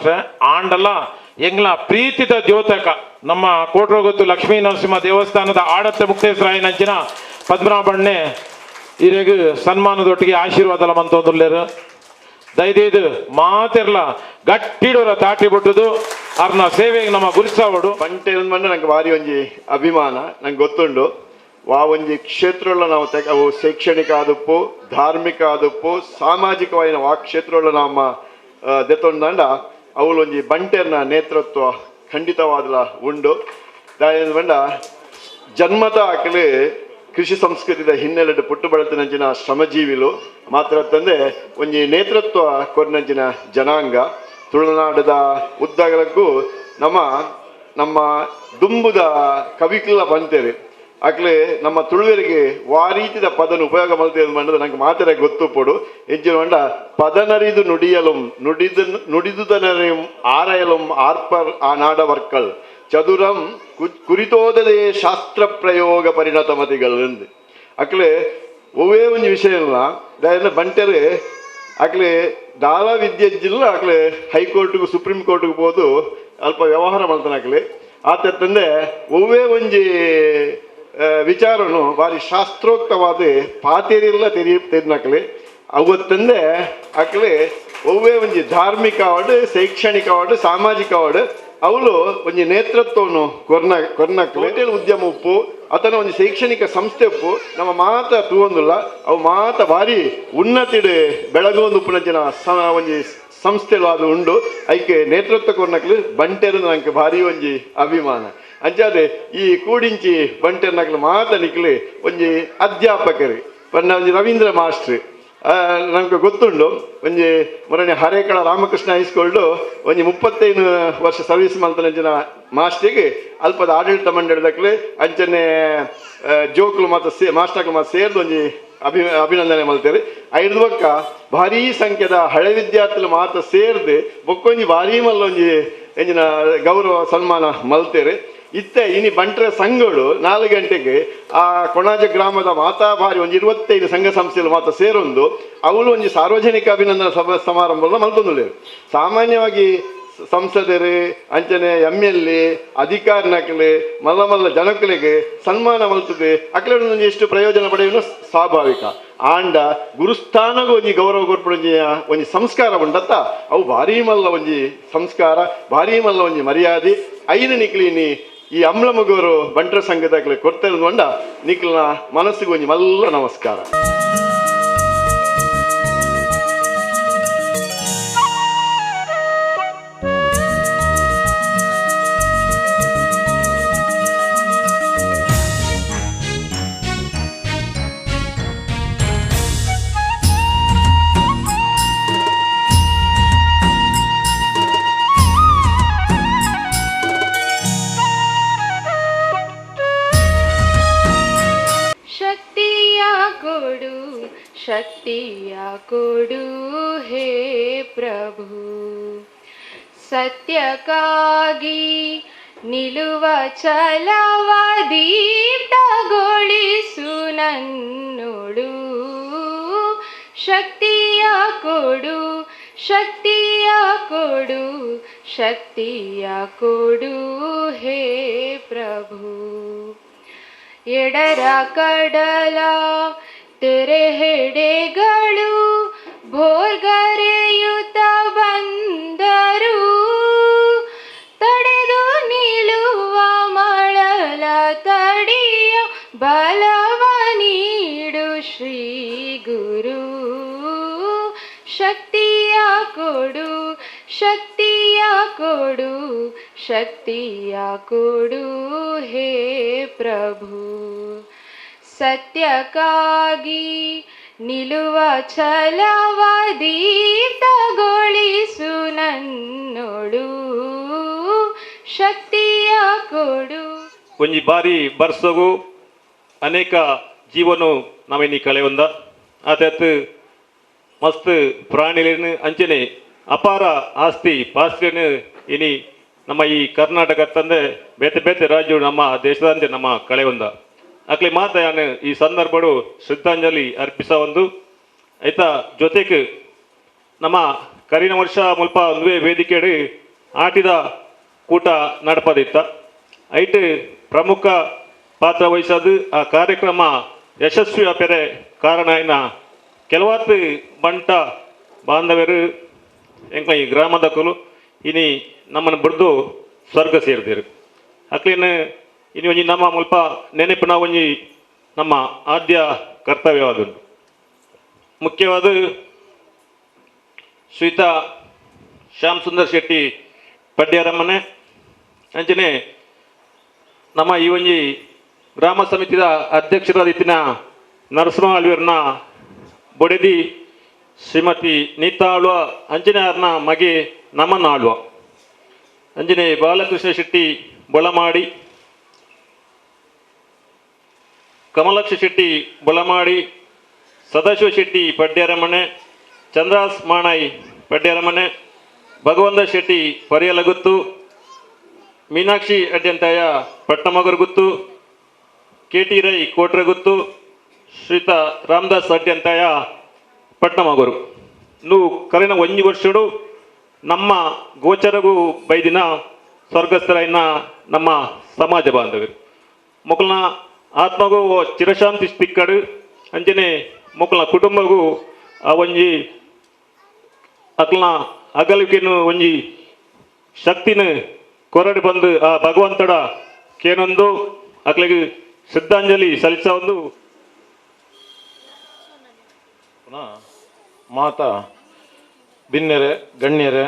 Master ಆಂಡಲ ಎಂಗ್ಲ ಪ್ರೀತಿದ ದ್ಯೋತಕ ನಮ್ಮ ಕೋಟ್ರೋಗತ್ತು ಲಕ್ಷ್ಮೀ ನರಸಿಂಹ ದೇವಸ್ಥಾನದ ಆಡತ್ತ ಮುಕ್ತೇಶ್ವರಾಯನಂಚಿನ ಪದ್ಮನಾಭಣ್ಣೆ ಇರೆಗ್ ಸನ್ಮಾನದೊಟ್ಟಿಗೆ ಆಶೀರ್ವಾದ ಮಂತೊಂದುಲ್ಲೇರು. ದಯದೀದು ಮಾತೆರ್ಲ ಗಟ್ಟಿಡೋರ ತಾಟಿ ಬಿಟ್ಟುದು ಅರ್ನ ಸೇವೆಗೆ ನಮ್ಮ ಗುರುಸಾವಡು. ಬಂಟೆ ಬಂಡ ನಂಗೆ ಭಾರಿ ಒಂಜಿ ಅಭಿಮಾನ. ನಂಗೆ ಗೊತ್ತುಂಡು, ವಾ ಒಂಜಿ ಕ್ಷೇತ್ರಗಳ ನಾವು ಅವು ಶೈಕ್ಷಣಿಕ ಆದುಪ್ಪು, ಧಾರ್ಮಿಕ ಆದುಪ್ಪು, ಸಾಮಾಜಿಕವಾಯಿನ ವಾ ಕ್ಷೇತ್ರಗಳ ನಮ್ಮ ದೆತ್ತೊಂದಾಂಡ ಅವಳೊಂಜಿ ಬಂಟೆರ್ನ ನೇತೃತ್ವ ಖಂಡಿತವಾದಲ ಉಂಡು. ದಾಯೆ ಬಂಡ ಜನ್ಮದ ಅಕಲೆ ಕೃಷಿ ಸಂಸ್ಕೃತಿದ ಹಿನ್ನೆಲೆಡ್ ಪುಟ್ಟು ಬಳತಿನಂಚಿನ ಶ್ರಮಜೀವಿಲು ಮಾತ್ರ ತಂದೆ ಒಂಜಿ ನೇತೃತ್ವ ಕೊರ್ನಂಚಿನ ಜನಾಂಗ. ತುಳುನಾಡದ ಉದ್ದಗಲಕ್ಕೂ ನಮ್ಮ ನಮ್ಮ ದುಂಬುದ ಕವಿಕುಲ ಬಂತೇವೆ. ಅಕ್ಲೆ ನಮ್ಮ ತುಳುವರಿಗೆ ವಾ ರೀತಿದ ಪದನ ಉಪಯೋಗ ಮಲ್ತೇವೆ ಮಂಡದ ನಂಗೆ ಮಾತೆರೆ ಗೊತ್ತು ಪೊಡು. ಎಂಚಿನ ಪಂಡ, ಪದನರಿದು ನುಡಿಯಲುಂ ನುಡಿದು ನುಡಿದುದನರಿയും ಆರಯಲುಂ ಆರ್ಪರ್ ಆ ನಾಡವರ್ಕಲ್ ಚದುರಂ ಕುರಿತೋದದೆ ಶಾಸ್ತ್ರ ಪ್ರಯೋಗ ಪರಿಣತ ಮತಿಗಳು ಎಂದು. ಅಕ್ಲೆ ಒವ್ವೇ ಒಂಜಿ ವಿಷಯ ಇಲ್ಲ. ದಾಯೆ ಬಂಟೆರೆ ಅಕ್ಲೆ ದಾಲ ವಿದ್ಯೆ ಜಿಲ್ಲ. ಅಕ್ಲೆ ಹೈಕೋರ್ಟ್ಗೂ ಸುಪ್ರೀಂ ಕೋರ್ಟ್ಗೆ ಹೋದು ಅಲ್ಪ ವ್ಯವಹಾರ ಮಾಡ್ತಾನೆ ಅಕ್ಲೆ. ಆತ ತಂದೆ ಒವ್ವೇ ಒಂಜಿ ವಿಚಾರನು ಭಾರಿ ಶಾಸ್ತ್ರೋಕ್ತವಾದ ಪಾತೇರಿಲ್ಲ ತೆರಿ ತೆರಿನಕ್ಲೆ. ಅವತ್ತಂದೆ ಅಕ್ಲೆ ಒವ್ವೇ ಒಂಜಿ ಧಾರ್ಮಿಕ ಅವಾರ್ಡ್, ಶೈಕ್ಷಣಿಕ ಅವಾರ್ಡ್, ಸಾಮಾಜಿಕ ಅವಾರ್ಡ್ ಅವಳು ಒಂಜಿ ನೇತೃತ್ವವನ್ನು ಕೊರ್ನ ಕೊರ್ನಕ್ಲೆ. ಹೋಟೆಲ್ ಉದ್ಯಮ ಉಪ್ಪು ಅತನ ಒಂಜಿ ಶೈಕ್ಷಣಿಕ ಸಂಸ್ಥೆ ಉಪ್ಪು, ನಮ್ಮ ಮಾತ ತೂವೊಂದುಲ್ಲ. ಅವು ಮಾತ ಭಾರಿ ಉನ್ನತಿಡ್ ಬೆಳಗೊಂದು ಉಪ್ಪುನಂಚಿನ ಒಂಜಿ ಸಂಸ್ಥೆಲು ಅದು ಉಂಡು. ಐಕೆ ನೇತೃತ್ವ ಕೊರ್ನಕ್ಲು ಬಂಟೆರು. ನಂಗೆ ಭಾರಿ ಒಂಜಿ ಅಭಿಮಾನ. ಅಂಚಾದೆ ಈ ಕೂಡಿಂಚಿ ಬಂಟೆರ್ನಕ್ಲು ಮಾತ ನಿಕ್ಲು ಒಂಜಿ ಅಧ್ಯಾಪಕರು ಪಂಡ ಒಂಜಿ ರವೀಂದ್ರ ಮಾಸ್ಟ್ರ್ ನಮ್ಗೆ ಗೊತ್ತುಂಡು. ಒಂಜಿ ಮೊರನೆ ಹರೇಕಳ ರಾಮಕೃಷ್ಣ ಹೈಸ್ಕೂಲ್ಡು ಒಂಜಿ 35 ವರ್ಷ ಸರ್ವಿಸ್ ಮಲ್ತನಂಚಿನ ಮಾಸ್ಟ್ರಿಗೆ ಅಲ್ಪದ ಆಡಳಿತ ಮಂಡಳಿದಕ್ಲೆ ಅಂಚನೆ ಜೋಕುಲು ಮಾತ ಸೇ ಮಾಸ್ಟರ್ಲು ಮಾತ ಸೇರ್ದು ಒಂಜಿ ಅಭಿನಂದನೆ ಮಲ್ತೇವೆ. ಐದು ಬೊಕ್ಕ ಭಾರೀ ಸಂಖ್ಯೆದ ಹಳೆ ವಿದ್ಯಾರ್ಥಿಲು ಮಾತ ಸೇರ್ದು ಬೊಕ್ಕೊಂಜಿ ಭಾರೀ ಮಲ್ಲ ಒಂಜಿ ಎಂಜಿನ ಗೌರವ ಸನ್ಮಾನ ಮಲ್ತೇವೆ. ಇತ್ತೆ ಇನಿ ಬಂಟ್ರ ಸಂಘಗಳು 4 ಗಂಟೆಗೆ ಆ ಕೊಣಾಜ ಗ್ರಾಮದ ಮಾತಾ ಭಾರಿ ಒಂದು 25 ಸಂಘ ಸಂಸ್ಥೆಗಳು ಮಾತ್ರ ಸೇರೊಂದು ಅವಳು ಒಂಜಿ ಸಾರ್ವಜನಿಕ ಅಭಿನಂದನಾ ಸಭಾ ಸಮಾರಂಭ ಮಲ್ತೊಂದುಲ್ಲೆರ್. ಸಾಮಾನ್ಯವಾಗಿ ಸಂಸದರು, ಅಂಚನೆ ಎಮ್ಎಲ್ಎ, ಅಧಿಕಾರಿನಕ್ಲೆ, ಮಲ್ಲ ಮಲ್ಲ ಜನಕ್ಕಲಿಗೆ ಸನ್ಮಾನ ಮಲ್ತದೆ. ಅಕ್ಲೆ ಒಂಜಿ ಎಷ್ಟು ಪ್ರಯೋಜನ ಪಡೆಯುವುದು ಸ್ವಾಭಾವಿಕ. ಆಂಡ ಗುರುಸ್ಥಾನಗೂ ಒಂಜಿ ಗೌರವ ಕೊರ್ಪುಂಜಿ ಒಂಜಿ ಸಂಸ್ಕಾರ ಉಂಡತ್ತ, ಅವು ಭಾರೀ ಮಲ್ಲ ಒಂಜಿ ಸಂಸ್ಕಾರ, ಭಾರೀ ಮಲ್ಲ ಒಂಜಿ ಮರ್ಯಾದೆ. ಐನು ನಿಕ್ಲಿನಿ ಈ ಅಮ್ಲಮುಗೂರು ಬಂಟ್ರ ಸಂಘದಾಗಲಿ ಕೊಡ್ತಾ ನಿಕ್ಲಿನ ಮನಸ್ಸಿಗೆ ಒಂಜಿ ಮಲ್ಲ ನಮಸ್ಕಾರ. ಶಕ್ತಿಯ ಕೊಡು, ಶಕ್ತಿಯ ಕೊಡು ಹೇ ಪ್ರಭು. ಸತ್ಯಕ್ಕಾಗಿ ನಿಲುವ ಛಲವ ದೀಪ್ತಗೊಳಿಸು ನನ್ನೊಳು. ಶಕ್ತಿಯ ಕೊಡು, ಶಕ್ತಿಯ ಕೊಡು, ಶಕ್ತಿಯ ಕೊಡು ಹೇ ಪ್ರಭು. ಎಡರ ಕಡಲ ತೆರೆ ಹೆಡೆಗಳು ಭೋರ್ಗರೆಯುತ್ತ ಬಂದರು, ತಡೆದು ನಿಲ್ಲುವ ಮಳಲ ತಡಿಯ ಬಲವ ನೀಡು ಶ್ರೀ ಗುರು. ಶಕ್ತಿಯ ಕೊಡು, ಶಕ್ತಿಯ ಕೊಡು, ಶಕ್ತಿಯ ಕೊಡು ಹೇ ಪ್ರಭು. ಸತ್ಯಕ್ಕಾಗಿ ನಿಲುವ ಛಲವ ದೀಪ್ತಗೊಳಿಸು ನನ್ನೊಳು. ಶಕ್ತಿಯ ಕೊಡು. ಒಂಜಿ ಬಾರಿ ಬರ್ಸಗು ಅನೇಕ ಜೀವನು ನಾವಿನಿ ಕಳೆಯೊಂದ. ಆತತ್ ಮಸ್ತ್ ಪ್ರಾಣಿಲೇನು ಅಂಚನೆ ಅಪಾರ ಆಸ್ತಿ ಪಾಸ್ತಿಯನ್ನು ಇನಿ ನಮ್ಮ ಈ ಕರ್ನಾಟಕ ತಂದೆ ಬೇತೆ ಬೇತೆ ರಾಜ್ಯ ನಮ್ಮ ದೇಶದಂತೆ ನಮ್ಮ ಕಳೆಯೊಂದ. ಅಕ್ಲೆ ಮಾತ ಯಾನು ಈ ಸಂದರ್ಭಡು ಶ್ರದ್ಧಾಂಜಲಿ ಅರ್ಪಿಸ ಒಂದು. ಆಯ್ತಾ ಜೊತೆಗೆ ನಮ್ಮ ಕರಿನ ವರ್ಷ ಮುಲ್ಪ ಒಂದುವೇ ವೇದಿಕೆಡು ಆಟಿದ ಕೂಟ ನಡಪದಿತ್ತ. ಐಟ್ ಪ್ರಮುಖ ಪಾತ್ರ ವಹಿಸೋದು ಆ ಕಾರ್ಯಕ್ರಮ ಯಶಸ್ವಿ ಆಪೆರೆ ಕಾರಣ ಆಯಿನ ಕೆಲವಾತ್ ಬಂಟ ಬಾಂಧವರು ಎಂಕ್ಲ ಈ ಗ್ರಾಮದಕುಲು ಇನಿ ನಮ್ಮನ್ನು ಬುಡ್ದು ಸ್ವರ್ಗ ಸೇರಿದರು. ಅಕ್ಲೇನು ಇನಿ ಒಂಜಿ ನಮ್ಮ ಮುಲ್ಪ ನೆನಪಿನ ಒಂಜಿ ನಮ್ಮ ಆದ್ಯ ಕರ್ತವ್ಯವಾದುಂಡು. ಮುಖ್ಯವಾದ ಶ್ರೀತ ಶ್ಯಾಮ್ ಸುಂದರ್ ಶೆಟ್ಟಿ ಪಡ್ಯಾರಮ್ಮನೆ, ಅಂಚನೆ ನಮ್ಮ ಈ ಒಂಜಿ ಗ್ರಾಮ ಸಮಿತಿದ ಅಧ್ಯಕ್ಷರಾದ ಇತ್ತಿನ ನರಸಿಂಹ ಆಳ್ವಿಯರ್ನ ಬೊಡೆದಿ ಶ್ರೀಮತಿ ನೀತಾ ಆಳ್ವ, ಅಂಚನೆ ಆರ್ನ ಮಗೆ ನಮನ್ ಆಳ್ವ, ಅಂಚನೆ ಬಾಲಕೃಷ್ಣ ಶೆಟ್ಟಿ ಬೊಳಮಾಡಿ, ಕಮಲಾಕ್ಷ ಶೆಟ್ಟಿ ಬೊಳಮಾಡಿ, ಸದಾಶಿವ ಶೆಟ್ಟಿ ಪಡ್ಯಾರಮನೆ, ಚಂದ್ರಾಸ್ ಮಾಣಾಯಿ ಪಡ್ಯಾರಮನೆ, ಭಗವಂತ ಶೆಟ್ಟಿ ಪರಿಯಲಗುತ್ತು, ಮೀನಾಕ್ಷಿ ಅಡ್ಯಂತಾಯ ಪಟ್ಟಮಗರಗುತ್ತು, ಕೆ ಟಿ ರೈ ಕೋಟ್ರಗುತ್ತು, ಶ್ರೀತ ರಾಮದಾಸ್ ಅಡ್ಯಂತಾಯ ಪಟ್ನಮಗರು. ನು ಕರೆನ ಒಂಜಿ ವರ್ಷಡು ನಮ್ಮ ಗೋಚರಗೂ ಬೈದಿನ ಸ್ವರ್ಗಸ್ಥರಾಯಿನ ನಮ್ಮ ಸಮಾಜ ಬಾಂಧವರು ಮೊಕಲ್ನ ಆತ್ಮಗೂ ಚಿರಶಾಂತಿ ತಿಕ್ಕಡು, ಅಂಚನೆ ಮೊಕಲ್ನ ಕುಟುಂಬಗೂ ಆ ಒಂಜಿ ಅಕ್ಲನ ಅಗಲಿಕೆನು ಒಂಜಿ ಶಕ್ತಿನ ಕೊರಡು ಬಂದು ಆ ಭಗವಂತಡ ಕೇನೊಂದು ಅಕ್ಲಿಗೆ ಶ್ರದ್ಧಾಂಜಲಿ ಸಲ್ಲಿಸ. ಪುನಃ ಮಾತಾ ಬಿನ್ನೆರೆ ಗಣ್ಯರೆ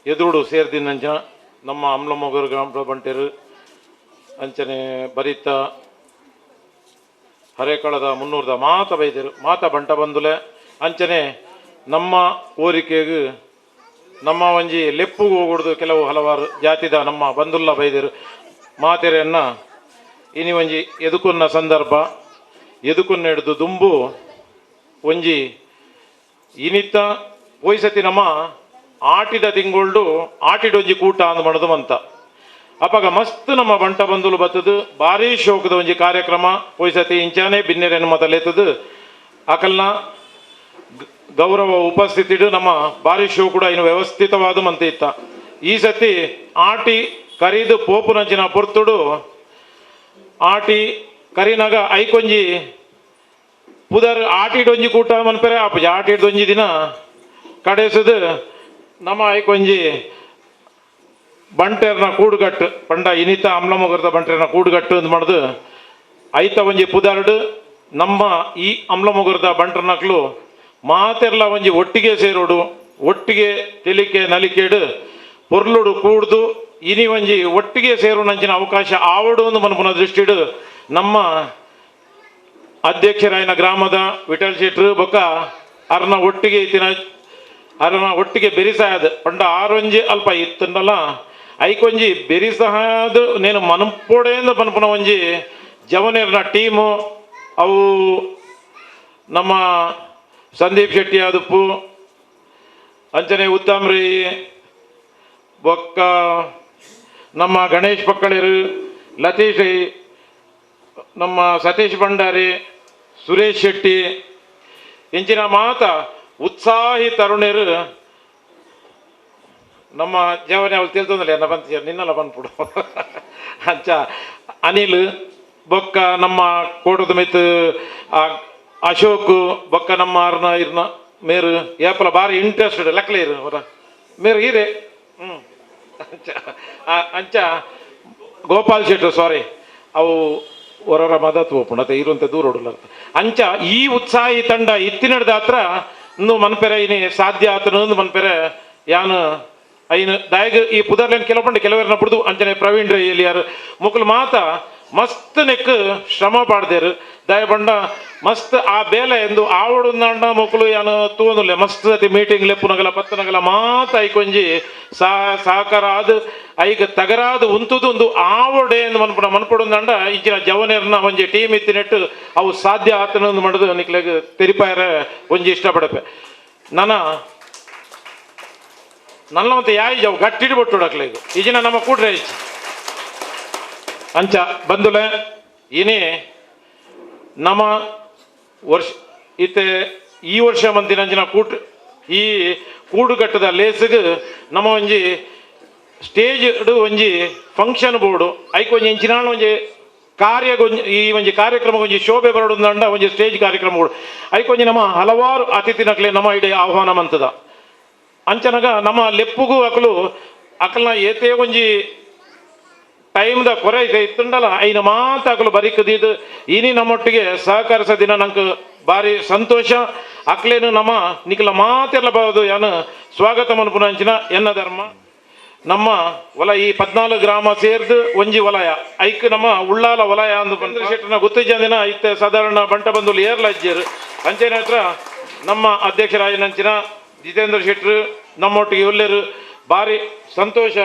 ಎದುರುಡು ಸೇರ್ದಿನಂಚ ನಮ್ಮ ಅಮ್ಲಮೊಗರು ಗ್ರಾಮ ಬಂಟೆರು, ಅಂಚನೆ ಬರಿತ ಹರೇಕಳದ ಮುನ್ನೂರ್ದ ಮಾತ ಬೈದರು ಮಾತ ಬಂಟ ಬಂದುಲೆ. ಅಂಚನೆ ನಮ್ಮ ಕೋರಿಕೆಗೆ ನಮ್ಮ ಒಂಜಿ ಲೆಪ್ಪುಗು ಹೋಗುಡ್ದು ಕೆಲವು ಹಲವಾರು ಜಾತಿದ ನಮ್ಮ ಬಂದುಲ್ಲ ಬೈದರು ಮಾತೆರೆಯನ್ನ. ಇನಿ ಒಂಜಿ ಎದುಕುನ್ನ ಸಂದರ್ಭ, ಎದುಕುನ್ನ ಹಿಡಿದು ದುಂಬು ಒಂಜಿ ಇನಿತ ಪೋಯ್ಸತಿ ನಮ್ಮ ಆಟಿದ ತಿಂಗೊಳ್ಡು ಆಟಿಡೊಂಜಿ ಕೂಟ ಅಂದ್ ಮಾಡೋದು ಮಂತ. ಅಪಗ ಮಸ್ತ್ ನಮ್ಮ ಬಂಟ ಬಂದುಲು ಬತ್ತದು, ಭಾರಿ ಶೋಕದ ಒಂಜಿ ಕಾರ್ಯಕ್ರಮ ಪೋಯ್ಸತಿ ಇಂಚಾನೆ ಬಿನ್ನೆರೆನು ಮತಲೇತದು. ಅಕಲ್ನ ಗೌರವ ಉಪಸ್ಥಿತಿಡು ನಮ್ಮ ಭಾರಿ ಶೋ ಕೂಡ ಇನ್ನು ವ್ಯವಸ್ಥಿತವಾದ ಮಂತ ಇತ್ತ. ಈ ಸತಿ ಆಟಿ ಕರಿದು ಪೋಪುನಂಚಿನ ಪೊರ್ತುಡು ಆಟಿ ಕರಿನಾಗ ಐಕೊಂಜಿ ಪುದರ್ ಆಟಿಡೊಂಜಿ ಕೂಟ ಮನ್ಪೆರೆ ಆಪುಜಿ. ಆಟಿಡೊಂಜಿ ದಿನ ಕಡೆಸದು ನಮ್ಮ ಐಕೊಂಜಿ ಬಂಟೆರ್ನ ಕೂಡುಗಟ್ಟು ಪಂಡ ಇನಿತ ಅಮ್ಲಮೊಗರದ ಬಂಟೆರ್ನ ಕೂಡುಗಟ್ಟು ಅಂದ್ ಮಾಡುದು. ಐತ ಒಂಜಿ ಪುದರ್ಡು ನಮ್ಮ ಈ ಅಮ್ಲಮೊಗರದ ಬಂಟರ್ನಕ್ಲು ಮಾತೆರ್ಲ ಒಂಜಿ ಒಟ್ಟಿಗೆ ಸೇರೋಡು, ಒಟ್ಟಿಗೆ ತೆಲಿಕೆ ನಲಿಕೆಡು ಪೊರ್ಲುಡು ಕೂಡ್ದು ಇನಿ ಒಂಜಿ ಒಟ್ಟಿಗೆ ಸೇರುನಂಚಿನ ಅವಕಾಶ ಆವಡು ಒಂದು ಮನ್ಪುನ ದೃಷ್ಟಿಡು ನಮ್ಮ ಅಧ್ಯಕ್ಷರಾಯಿನ ಗ್ರಾಮದ ವಿಠಲ್ ಶೆಟ್ರು ಬೊಕ್ಕ ಅರ್ನ ಒಟ್ಟಿಗೆ ಇತ್ತಿನ ಅರ್ನ ಒಟ್ಟಿಗೆ ಬೆರಿಸಾಯದ ಪಂಡ ಆರೊಂಜಿ ಅಲ್ಪ ಇತ್ತಂಡಲ ಐಕೊಂಜಿ ಬೆರಿಸಹಾದ ನೇನು ಮನಪೊಡೆಯಿಂದ ಪನ್ಪುನ ಒಂಜಿ ಜವನೇರ್ನ ಟೀಮು. ಅವು ನಮ್ಮ ಸಂದೀಪ್ ಶೆಟ್ಟಿ ಆದುಪ್ಪು, ಅಂಚನೆ ಉತ್ತಮ್ ರೈ ಬೊಕ್ಕ ನಮ್ಮ ಗಣೇಶ್ ಪಕ್ಕಳಿರು, ಲತೀಶ್ ರೈ, ನಮ್ಮ ಸತೀಶ್ ಭಂಡಾರಿ, ಸುರೇಶ್ ಶೆಟ್ಟಿ ಇಂಚಿನ ಮಾತ ಉತ್ಸಾಹಿ ತರುಣರು ನಮ್ಮ ಜವನೆ ಅವಳು ತಿಳ್ತಂದಲ್ಲ ಎನ್ನ ಬಂತ ನಿನ್ನಲ್ಲ ಬಂದ್ಬಿಡು. ಅಂಚ ಅನಿಲ್ ಬೊಕ್ಕ ನಮ್ಮ ಕೋಟದ ಮಿತ್ ಅಶೋಕ್ ಬೊಕ್ಕ ನಮ್ಮ ಅರ್ನ ಇರ್ನ ಮೇರು ಏಪಲ ಬಾರಿ ಇಂಟ್ರೆಸ್ಟೆಡ್ ಲಕ್ಲೆ ಇರು ಅವರ ಮೇರು ಹೀರೆ. ಅಂಚ ಅಂಚ ಗೋಪಾಲ್ ಶೆಟ್ರು, ಸಾರಿ, ಅವು ಹೊರರ ಮದತ್ ಓಪುಂಡು ಅತ್ತೆ ಇರುವಂತೆ ದೂರ ಹೊಡಲ. ಅಂಚ ಈ ಉತ್ಸಾಹಿ ತಂಡ ಇತ್ತಿನಡ್ದ ಹತ್ರ ಇನ್ನು ಮನ್ಪೆರೆ ಇನಿ ಸಾಧ್ಯ ಆತನ ಮನ್ಪೆರೆ ಯಾನು ಐನು ದಾಯಗ ಈ ಪುದರ್ಲೇನ್ ಕೆಲವು ಕೆಲವರನ್ನ ಬಿಡ್ದು. ಅಂಚನೆ ಪ್ರವೀಣ್ ರೈ ಎಲ್ಲಿಯಾರು ಮುಕುಲ್ ಮಾತ ಮಸ್ತ್ ನೆಕ್ ಶ್ರಮ ಪಾಡ್ದೇರು. ದಯ ಬಂಡ ಮಸ್ತ್ ಆ ಬೇಲೆ ಎಂದು ಆವಡು ನಾಂಡ ಮೊಕುಲು ಯಾನು ತೂವೊಂದುಲ್ಲೆ. ಮಸ್ತ್ ಸತಿ ಮೀಟಿಂಗ್ ಲೆಪ್ಪುನಗಲ ಪತ್ತನಗಲ ಮಾತ ಐಕೊಂಜಿ ಸಹಕಾರ ಆದ್ ಐಗ ತಗರಾದ ಉಂತುದು ಒಂದು ಆವಡೆ ಎಂದು ಮನ್ಪುನ ಮನ್ಪುಡುಂದಂಡ ಇಂಚಿನ ಜವನೇರ್ನ ಒಂಜಿ ಟೀಮ್ ಇತ್ತಿನೆಟ್ಟು ಅವು ಸಾಧ್ಯ ಆತನ ಮಾಡೋದು ನಿಕ್ಲೆಗ್ ತೆರಿಪಾಯರ ಒಂಜಿ ಇಷ್ಟಪಡಪೆ. ನನ್ನ ನನ್ನ ಮತ್ತೆ ಯಾಯಿ ಜವು ಗಟ್ಟಿಡಿ ಬೊಟ್ಟುಡಕ್ಲೆಗ್ ಈಜಿನ ನಮ್ಮ ಕೂಡ್ರೆ ಅಂಚ ಬಂದುಲೆ. ಇನಿ ನಮ್ಮ ವರ್ಷ ಇತ್ತೆ ಈ ವರ್ಷ ಮಂದಿನಂಚಿನ ಕೂಟ್ ಈ ಕೂಡುಕಟ್ಟದ ಲೇಸ್ಗ್ ನಮ್ಮ ಒಂಜಿ ಸ್ಟೇಜ್ ಒಂಜಿ ಫಂಕ್ಷನ್ ಬೋರ್ಡು ಐಕ್ ಒಂಜಿ ಇಂಚಿನಾಳ ಒಂಜಿ ಕಾರ್ಯ ಈ ಒಂಜಿ ಕಾರ್ಯಕ್ರಮ ಒಂಜಿ ಶೋಭೆ ಬರಡುಂದಂಡ ಒಂಜಿ ಸ್ಟೇಜ್ ಕಾರ್ಯಕ್ರಮ ಬೋರ್ಡು ಐಕ್ ಒಂಜಿ ನಮ್ಮ ಹಲವಾರು ಅತಿಥಿನಕ್ಲೆ ನಮ್ಮ ಇಡೀ ಆಹ್ವಾನ ಮಂತದ. ಅಂಚನಗ ನಮ್ಮ ಲೆಪ್ಪುಗು ಅಕಲು ಅಕಲ್ನ ಏತೇ ಒಂಜಿ ಟೈಮ್ದ ಕೊರೆ ಇತ್ತುಂಡಲ ಐನ ಮಾತ ಅಕಲು ಬರಿಕದಿದ್ದು ಇನಿ ನಮ್ಮೊಟ್ಟಿಗೆ ಸಹಕರಿಸ ದಿನ ನಂಗೆ ಭಾರಿ ಸಂತೋಷ. ಅಕ್ಲೇನು ನಮ್ಮ ನಿಖಲ ಮಾತೆಲ್ಲ ಬಾವುದು ಯಾನು ಸ್ವಾಗತ ಮನ್ಪುನಂಚಿನ ಎನ್ನ ಧರ್ಮ. ನಮ್ಮ ವಲ ಈ 14 ಗ್ರಾಮ ಸೇರ್ದು ಒಂಜಿ ವಲಯ ಐಕ್ ನಮ್ಮ ಉಳ್ಳಾಲ ವಲಯ ಅಂದು ಶೆಟ್ಟನ ಗುತ್ತಿಜಂದಿನ ಇತ್ತೆ ಸಾಧಾರಣ ಬಂಟ ಬಂಧುಲು ಏರ್ಲ ಅಜ್ಜಿಯರು ಅಂಚೆನ ಹತ್ರ ನಮ್ಮ ಅಧ್ಯಕ್ಷರಾಯನಂಚಿನ ಜಿತೇಂದ್ರ ಶೆಟ್ಟರು ನಮ್ಮೊಟ್ಟಿಗೆ ಉಲ್ಲೇರು ಭಾರಿ ಸಂತೋಷ.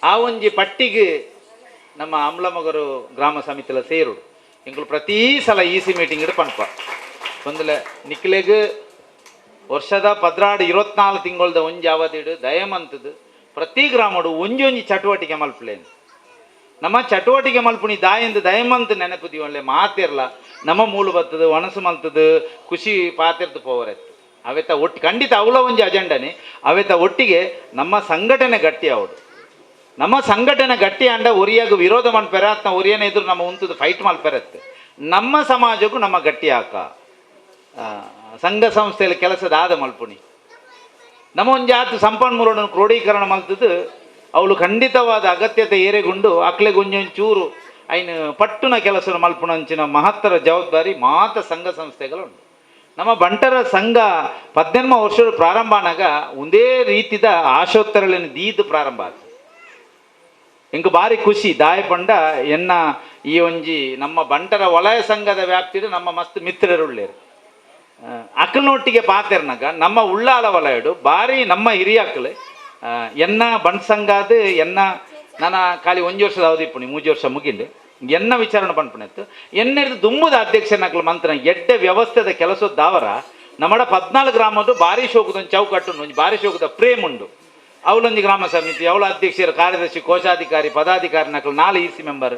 ಆ ಒಂಜಿ ಪಟ್ಟಿಗೆ ನಮ್ಮ ಅಂಬ್ಲಮಗರು ಗ್ರಾಮ ಸಮಿತಿಲ ಸೇರುಡು ಎಂಕುಲು ಪ್ರತಿ ಸಲ ಈಸಿ ಮೀಟಿಂಗ್ ಪನ್ಪ ಒಂದುಲೆ ನಿಕ್ಲೆಗ್ ವರ್ಷದ 12 24 ತಿಂಗಳದ ಒಂಜಿ ಅವಧಿಡು ದಯಮಂತದ್ದು ಪ್ರತಿ ಗ್ರಾಮಡು ಒಂಜಿ ಒಂಜಿ ಚಟುವಟಿಕೆ ಮಲ್ಪುಲೇನು. ನಮ್ಮ ಚಟುವಟಿಕೆ ಮಲ್ಪುಣಿ ದಾಯಂದು ದಯಮಂತ ನೆನಪುದೀವಲ್ಲೆ ಮಾತಿರ್ಲ ನಮ್ಮ ಮೂಲು ಬತ್ತದು ಒಣಸು ಮಲ್ತದು ಖುಷಿ ಪಾತಿರ್ದು ಪೋವರೆತ್ತು ಅವೆತ ಒಟ್ಟು ಖಂಡಿತ ಅವಳ ಒಂಜಿ ಅಜೆಂಡನೆ ಅವೆತ ಒಟ್ಟಿಗೆ ನಮ್ಮ ಸಂಘಟನೆ ಗಟ್ಟಿ ಅವಡು. ನಮ್ಮ ಸಂಘಟನೆ ಗಟ್ಟಿ ಅಂಡ ಒರಿಯಾಗ ವಿರೋಧ ಮನ್ಪೆರ ಅತ್ನ ಒರಿಯನ ಎದುರು ನಮ್ಮ ಉಂತದ ಫೈಟ್ ಮಲ್ಪೆರತ್ತೆ ನಮ್ಮ ಸಮಾಜಕ್ಕೂ ನಮ್ಮ ಗಟ್ಟಿ ಹಾಕ ಸಂಘ ಸಂಸ್ಥೆಯಲ್ಲಿ ಕೆಲಸದ ಆದ ಮಲ್ಪುಣಿ. ನಮ್ಮ ಒಂಜಿ ಆತ್ ಸಂಪನ್ಮೂಲವನ್ನು ಕ್ರೋಢೀಕರಣ ಮಲ್ತದ್ದು ಅವಳು ಖಂಡಿತವಾದ ಅಗತ್ಯತೆ ಏರೆಗುಂಡು ಅಕ್ಲೆಗ್ ಒಂಜೊಂಚೂರು ಐನ್ ಪಟ್ಟುನ ಕೆಲಸ ಮಲ್ಪುನಂಚಿನ ಮಹತ್ತರ ಜವಾಬ್ದಾರಿ ಮಾತ ಸಂಘ ಸಂಸ್ಥೆಗಳು ಉಂಡು. ನಮ್ಮ ಬಂಟರ ಸಂಘ 18 ವರ್ಷ ಪ್ರಾರಂಭ ಆನಾಗ ಒಂದೇ ರೀತಿದ ಆಶೋತ್ತರಗಳನ್ನು ದೀದ್ ಪ್ರಾರಂಭ ಆತು. ಎಂಕ್ ಬಾರಿ ಖುಷಿ ದಾಯ ಪಂಡ ಎನ್ನ ಈ ಒಂಜಿ ನಮ್ಮ ಬಂಟರ ವಲಯ ಸಂಘದ ವ್ಯಾಪ್ತಿಡು ನಮ್ಮ ಮಸ್ತ್ ಮಿತ್ರರುಳ್ಳೇರು. ಅಕ್ಕಲ್ನೊಟ್ಟಿಗೆ ಪಾತೆರ್ನಾಗ ನಮ್ಮ ಉಳ್ಳಾಲ ವಲಯಡು ಬಾರಿ ನಮ್ಮ ಹಿರಿಯಾಕ್ಲು ಎನ್ನ ಬಂಟ್ ಸಂಘದ ಎನ್ನ ನನ್ನ ಖಾಲಿ ಒಂಜಿ ವರ್ಷದ ಅವಧಿ ಇಪ್ಪುನಿ, 3 ವರ್ಷ ಮುಗಿಂಡು. ಎನ್ನ ವಿಚಾರಣೆ ಪನ್ಪುನೆತ್ತು ಎನ್ನೆರ್ದು ದುಂಬುದ ಅಧ್ಯಕ್ಷನಕ್ಲು ಮಂತ್ರ ಎಡ್ಡೆ ವ್ಯವಸ್ಥೆದ ಕೆಲಸದ ದಾವರ ನಮ್ಮಡ 14 ಗ್ರಾಮದ್ದು ಬಾರಿ ಶೋಕದ ಒಂದು ಚೌಕಟ್ಟು ಉಂಡು, ಒಂಜಿ ಬಾರಿ ಶೋಕದ ಪ್ರೇಮ್ ಉಂಡು. ಅವಳೊಂಜಿ ಗ್ರಾಮ ಸಮಿತಿ, ಅವಳ ಅಧ್ಯಕ್ಷರು, ಕಾರ್ಯದರ್ಶಿ, ಕೋಶಾಧಿಕಾರಿ, ಪದಾಧಿಕಾರಿ ನಕಲು 4 ಇಸಿ ಮೆಂಬರ್.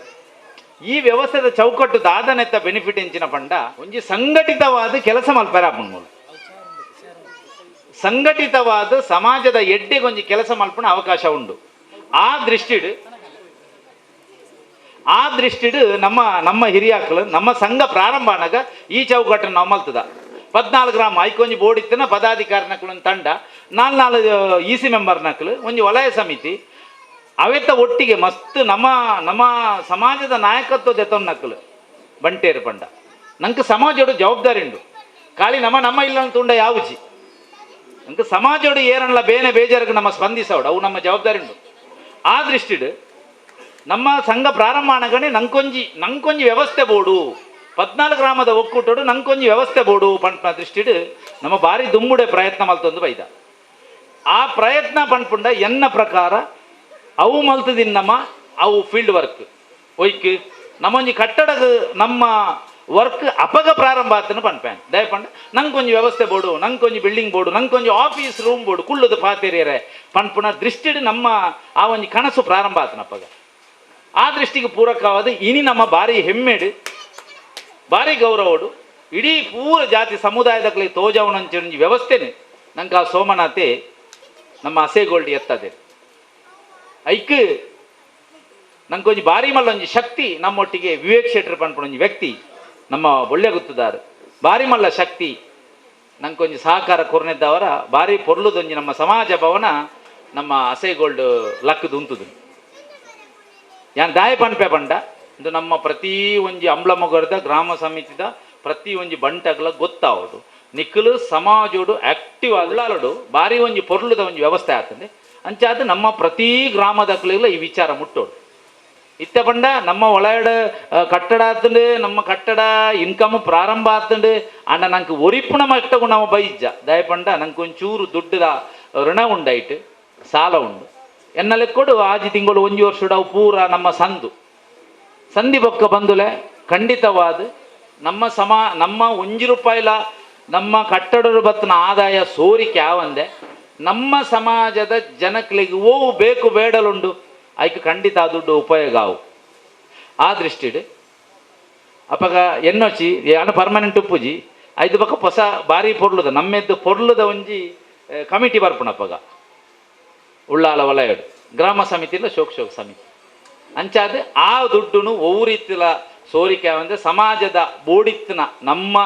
ಈ ವ್ಯವಸ್ಥೆದ ಚೌಕಟ್ಟು ದಾದನೆತ್ತ ಬೆನಿಫಿಟ್ ಎಂಚಿನ ಪಂಡ ಒಂಜಿ ಸಂಘಟಿತವಾದ ಕೆಲಸ ಮಲ್ಪೆರ ಮೂಲ ಸಂಘಟಿತವಾದ ಸಮಾಜದ ಎಡ್ಡೆಗೊಂಜಿ ಕೆಲಸ ಮಲ್ಪುನ ಅವಕಾಶ ಉಂಡು. ಆ ದೃಷ್ಟಿಡ್ ನಮ್ಮ ನಮ್ಮ ಹಿರಿಯಾಕ್ಲು ನಮ್ಮ ಸಂಘ ಪ್ರಾರಂಭ ಆನಾಗ ಈ ಚೌಕಟ್ಟನ್ನು ನಾವು ಮಲ್ತದ. 14 ಗ್ರಾಮ ಐಕೊಂಜಿ ಬೋರ್ಡ್ ಇತ್ತಿನ ಪದಾಧಿಕಾರಿ ನಕಲು ಒಂದು ತಂಡ, ನಾಲ್ ನಾಲ್ ಇಸಿ ಮೆಂಬರ್ ನಕಲು, ಒಂಜಿ ವಲಯ ಸಮಿತಿ, ಅವೆತ್ತ ಒಟ್ಟಿಗೆ ಮಸ್ತ್ ನಮ್ಮ ನಮ್ಮ ಸಮಾಜದ ನಾಯಕತ್ವ ದೆತ್ತೊಂದು ನಕಲು. ಬಂಟೇರು ಪಂಡ ನಂಗೆ ಸಮಾಜೋಡು ಜವಾಬ್ದಾರಿ ಉಂಡು. ಖಾಲಿ ನಮ್ಮ ನಮ್ಮ ಇಲ್ಲ ಅಂತ ಉಂಡ ಯಾವುಜಿ. ನಂಗೆ ಸಮಾಜೋಡು ಏರನ್ಲ ಬೇನೆ ಬೇಜಾರಿಗೆ ನಮ್ಮ ಸ್ಪಂದಿಸೋಡು, ಅವು ನಮ್ಮ ಜವಾಬ್ದಾರಿ ಉಂಡು. ಆ ದೃಷ್ಟಿಡ್ ನಮ್ಮ ಸಂಘ ಪ್ರಾರಂಭ ಆನಗನೆ ನಂಕೊಂಜಿ ನಂಕೊಂಜಿ ವ್ಯವಸ್ಥೆ ಬೋಡು, 14 ಗ್ರಾಮದ ಒಕ್ಕೂಟೋಡು ನಂಕೊಂಜಿ ವ್ಯವಸ್ಥೆ ಬೋಡು ಪಂಪ ದೃಷ್ಟಿಡ್ ನಮ್ಮ ಬಾರಿ ದುಂಬುಡೆ ಪ್ರಯತ್ನ ಮಲ್ತೊಂದು ಬೈದ. ಆ ಪ್ರಯತ್ನ ಪನ್ಪುಂಡ ಎನ್ನ ಪ್ರಕಾರ ಅವು ಮಲ್ತದಿನ್ನಮ್ಮ ಅವು ಫೀಲ್ಡ್ ವರ್ಕ್ ಒಯ್ಕ್ ನಮ್ಮೊಂಜಿ ಕಟ್ಟಡ ನಮ್ಮ ವರ್ಕ್ ಅಪಗ ಪ್ರಾರಂಭ ಆತನ ಪನ್ಪೇನ್. ದಯಪಂಡ ನಂಗೊಂಜಿ ವ್ಯವಸ್ಥೆ ಬೋಡು, ನಂಗೊಂಜಿ ಬಿಲ್ಡಿಂಗ್ ಬೋಡು, ನಂಗೊಂಜಿ ಆಫೀಸ್ ರೂಮ್ ಬೋಡು, ಕುಳ್ಳುದು ಪಾತೆರಿಯರೆ ಪನ್ಪುನ ದೃಷ್ಟಿಡ್ ನಮ್ಮ ಆ ಒಂಜಿ ಕನಸು ಪ್ರಾರಂಭ ಆತನ ಅಪಗ. ಆ ದೃಷ್ಟಿಗೆ ಪೂರಕವಾದ ಇನಿ ನಮ್ಮ ಬಾರಿ ಹೆಮ್ಮೆಡು, ಬಾರಿ ಗೌರವಡು ಇಡೀ ಪೂರ ಜಾತಿ ಸಮುದಾಯದ ತೋಜವನಂಚ ವ್ಯವಸ್ಥೆನೆ ನಂಗೆ ಆ ಸೋಮನಾಥೆ ನಮ್ಮ ಅಸೇಗೋಲ್ಡ್ ಎತ್ತದೆ. ಐಕ್ ನಂಗೊಂಜಿ ಬಾರಿ ಮಲ್ಲೊಂಜಿ ಶಕ್ತಿ ನಮ್ಮೊಟ್ಟಿಗೆ ವಿವೇಕ್ ಶೆಟ್ಟರ್ ಪನ್ಪುನ ಒಂಜಿ ವ್ಯಕ್ತಿ ನಮ್ಮ ಒಳ್ಳೆ ಗುತ್ತದಾರು ಬಾರಿ ಮಲ್ಲ ಶಕ್ತಿ ನಂಗೊಂಜಿ ಸಹಕಾರ ಕೊರ್ನೆದ್ದವರ ಬಾರಿ ಪೊರ್ಲುದೊಂಜಿ ನಮ್ಮ ಸಮಾಜ ಭವನ ನಮ್ಮ ಅಸೇಗೋಲ್ಡ್ ಲಕ್ಕದು ಉಂತುದು. ಯಾನ್ ದಾಯ ಪನ್ಪೆ ಪಂಡ ಇದು ನಮ್ಮ ಪ್ರತಿ ಒಂಜಿ ಅಂಬ್ಲಮೊಗರದ ಗ್ರಾಮ ಸಮಿತಿದ ಪ್ರತಿ ಒಂಜಿ ಬಂಟಗ್ಲ ಗೊತ್ತಾವಡು, ನಿಕ್ಕಲು ಸಮಾಜೋಡು ಆಕ್ಟಿವ್ ಉಳ್ಳಾಲಡು ಬಾರಿ ಒಂಜಿ ಪೊರ್ಲುದ ಒಂಜಿ ವ್ಯವಸ್ಥೆ ಆತಂದೆ. ಅಂಚಾದ ನಮ್ಮ ಪ್ರತಿ ಗ್ರಾಮದಕ್ಲೆಗ್ಲ ಈ ವಿಚಾರ ಮುಟ್ಟೋಡು. ಇತ್ತ ಪಂಡ ನಮ್ಮ ಒಳಗಡೆ ಕಟ್ಟಡ ಆತಂಡು, ನಮ್ಮ ಕಟ್ಟಡ ಇನ್ಕಮ್ ಪ್ರಾರಂಭ ಆತಂಡು. ಅಂಡ ನಂಗೆ ಒರಿಪುಣ ಮಟ್ಟಗೂ ನಮ್ಮ ಬೈಜ್ಜ. ದಯಪಂಡ ನಂಗೆ ಒಂಚೂರು ದುಡ್ಡುದ ಋಣ ಉಂಡಾಯ್ತು, ಸಾಲ ಉಂಡು. ಎನ್ನ ಲೆಕ್ಕೊಡು ಆಜಿ ತಿಂಗಳು ಒಂಜಿ ವರ್ಷ ಅವು ಪೂರ ನಮ್ಮ ಸಂದು ಸಂಧಿ ಬೊಕ್ಕ ಬಂದುಲೆ ಖಂಡಿತವಾದ ನಮ್ಮ ನಮ್ಮ ಒಂಜಿ ರೂಪಾಯಿಲ ನಮ್ಮ ಕಟ್ಟಡದ ಬತ್ತನ ಆದಾಯ ಸೋರಿಕೆ ಆವಂದೆ ನಮ್ಮ ಸಮಾಜದ ಜನಕ್ಲಿಗೆ ಓವು ಬೇಕು ಬೇಡಲುಂಡು ಐಕ್ ಖಂಡಿತ ಆ ದುಡ್ಡು ಉಪಯೋಗ ಆವು. ಆ ದೃಷ್ಟಿಡ್ ಅಪಗ ಎನ್ನೊಚ್ಚಿ ಯಾನು ಪರ್ಮನೆಂಟ್ ಉಪ್ಪುಜಿ. ಐದು ಬೊಕ್ಕ ಹೊಸ ಬಾರಿ ಪೊರ್ಲುದ ನಮ್ಮೆದ್ದು ಪೊರ್ಲುದ ಒಂಜಿ ಕಮಿಟಿ ಬರ್ಪುಣ ಅಪಗ ಉಳ್ಳಾಲ ವಲಯಡು ಗ್ರಾಮ ಸಮಿತಿ ಇಲ್ಲ ಶೋಕ್ ಶೋಕ್ ಸಮಿತಿ. ಅಂಚಾದ ಆ ದುಡ್ಡುನು ಒವು ರೀತಿಲ ಸೋರಿಕೆ ಅಂದ್ರೆ ಸಮಾಜದ ಬೋಡಿತ್ತಿನ ನಮ್ಮ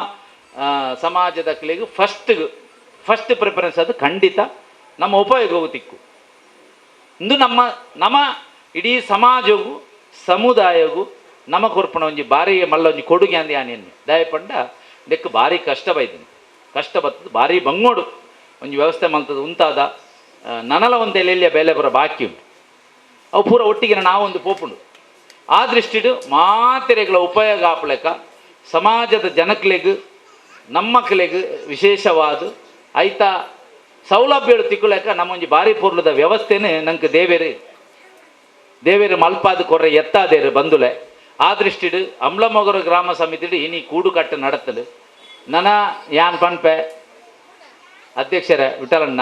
ಸಮಾಜದ ಕ್ಲಿಗೆ first first preference ಅದು ಖಂಡಿತ ನಮ್ಮ ಉಪಯೋಗವು ತಿಕ್ಕು. ಇಂದು ನಮ್ಮ ನಮ್ಮ ಇಡೀ ಸಮಾಜಗೂ ಸಮುದಾಯಗೂ ನಮ್ಮ ಕೊರ್ಪಣ ಒಂಜಿ ಬಾರಿ ಮಲ್ಲ ಒಂಜಿ ಕೊಡುಗೆ ಅಂದ ಯಾನೇನು. ದಯಪಂಡ ದೆಕ್ಕು ಬಾರಿ ಕಷ್ಟ ಬೈದಿನಿ, ಕಷ್ಟ ಬರ್ತದೆ, ಬಾರಿ ಬಂಗೋಡು ಒಂಜಿ ವ್ಯವಸ್ಥೆ ಮಲ್ತದ ಉಂತಾದ. ನನಲ ಒಂದು ಎಲ್ಲೆಲ್ಲಿಯ ಬೇಲೆ ಬರೋ ಬಾಕಿ ಉಂಟು, ಅವು ಪೂರ ಒಟ್ಟಿಗೆ ನಾವೊಂದು ಪೋಪುಂಡು. ಆ ದೃಷ್ಟಿಡ್ ಮಾತೆರೆಗಳ ಉಪಯೋಗ ಆಪಲೆಕ ಸಮಾಜದ ಜನಕ್ಲೆಗ್ ನಮ್ಮಕ್ಲೆಗ್ ವಿಶೇಷವಾದ ಐತ ಸೌಲಭ್ಯಗಳು ತಿಕ್ಕುಲೆಕ ನಮ್ಮೊಂಜಿ ಬಾರಿ ಪೊರ್ಲುದ ವ್ಯವಸ್ಥೆನೆ ನಂಗೆ ದೇವೇರು ದೇವೇರು ಮಲ್ಪಾದ ಕೊರ್ರೆ ಎತ್ತಾದೇರು ಬಂದುಲೆ. ಆ ದೃಷ್ಟಿಡ್ ಅಂಬ್ಲಮೊಗರು ಗ್ರಾಮ ಸಮಿತಿಡ್ ಇನಿ ಕೂಡುಕಟ್ಟು ನಡತಲು. ನನ ಯಾನ್ ಪನ್ಪೆ ಅಧ್ಯಕ್ಷರೇ ವಿಠಲಣ್ಣ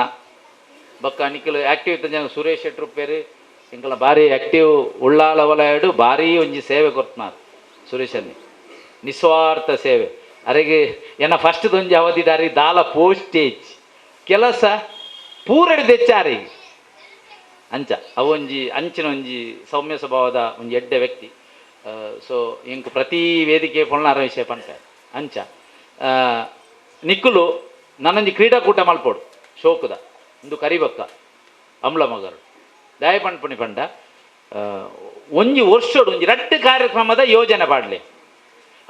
ಬೊಕ್ಕ ನಿಖಿಲ್ ಆಕ್ಟಿವ್ ಇತ್ತ ಸುರೇಶ್ ಶೆಟ್ರು ಪೇರು ಎಂಕಲ ಬಾರಿ ಆಕ್ಟಿವ್ ಉಳ್ಳಾಲ ವಲಯಡು ಬಾರಿ ಒಂಜಿ ಸೇವೆ ಕೊರ್ತನಾರ್ ಸುರೇಶನ್ನಿ ನಿಸ್ವಾರ್ಥ ಸೇವೆ. ಅರೆಗೆ ಎನ್ನ ಫಸ್ಟ್ ಒಂಜಿ ಅವಧಿದಾರಿ ದಾಲ ಪೋಸ್ಟೇಜ್ ಕೆಲಸ ಪೂರಡಿ ದೆಚ್ಚಾರಿಗೆ ಅಂಚ ಅವೊಂಜಿ ಅಂಚಿನ ಒಂಜಿ ಸೌಮ್ಯ ಸ್ವಭಾವದ ಒಂಜಿ ಎಡ್ಡೆ ವ್ಯಕ್ತಿ. ಸೊ ಇಂಕ್ ಪ್ರತಿ ವೇದಿಕೆ ಪೊಳ್ನಾರ ವಿಷಯ ಪಂಪೆ. ಅಂಚ ನಿಕ್ಕುಲು ನನ್ನೊಂಜಿ ಕ್ರೀಡಾಕೂಟ ಮಲ್ಪೋಡು ಶೋಕುದ. ಇಂದು ಕರಿಬಕ್ಕ ಅಮ್ಲ ಮಗರು ದಾಯ ಪನ್ಪುನಿ ಪಂಡ ಒಂಜಿ ವರ್ಷೋಡು ಒಂಜಿ ರಡ್ಡ್ ಕಾರ್ಯಕ್ರಮದ ಯೋಜನೆ ಪಾಡ್ಲೆ.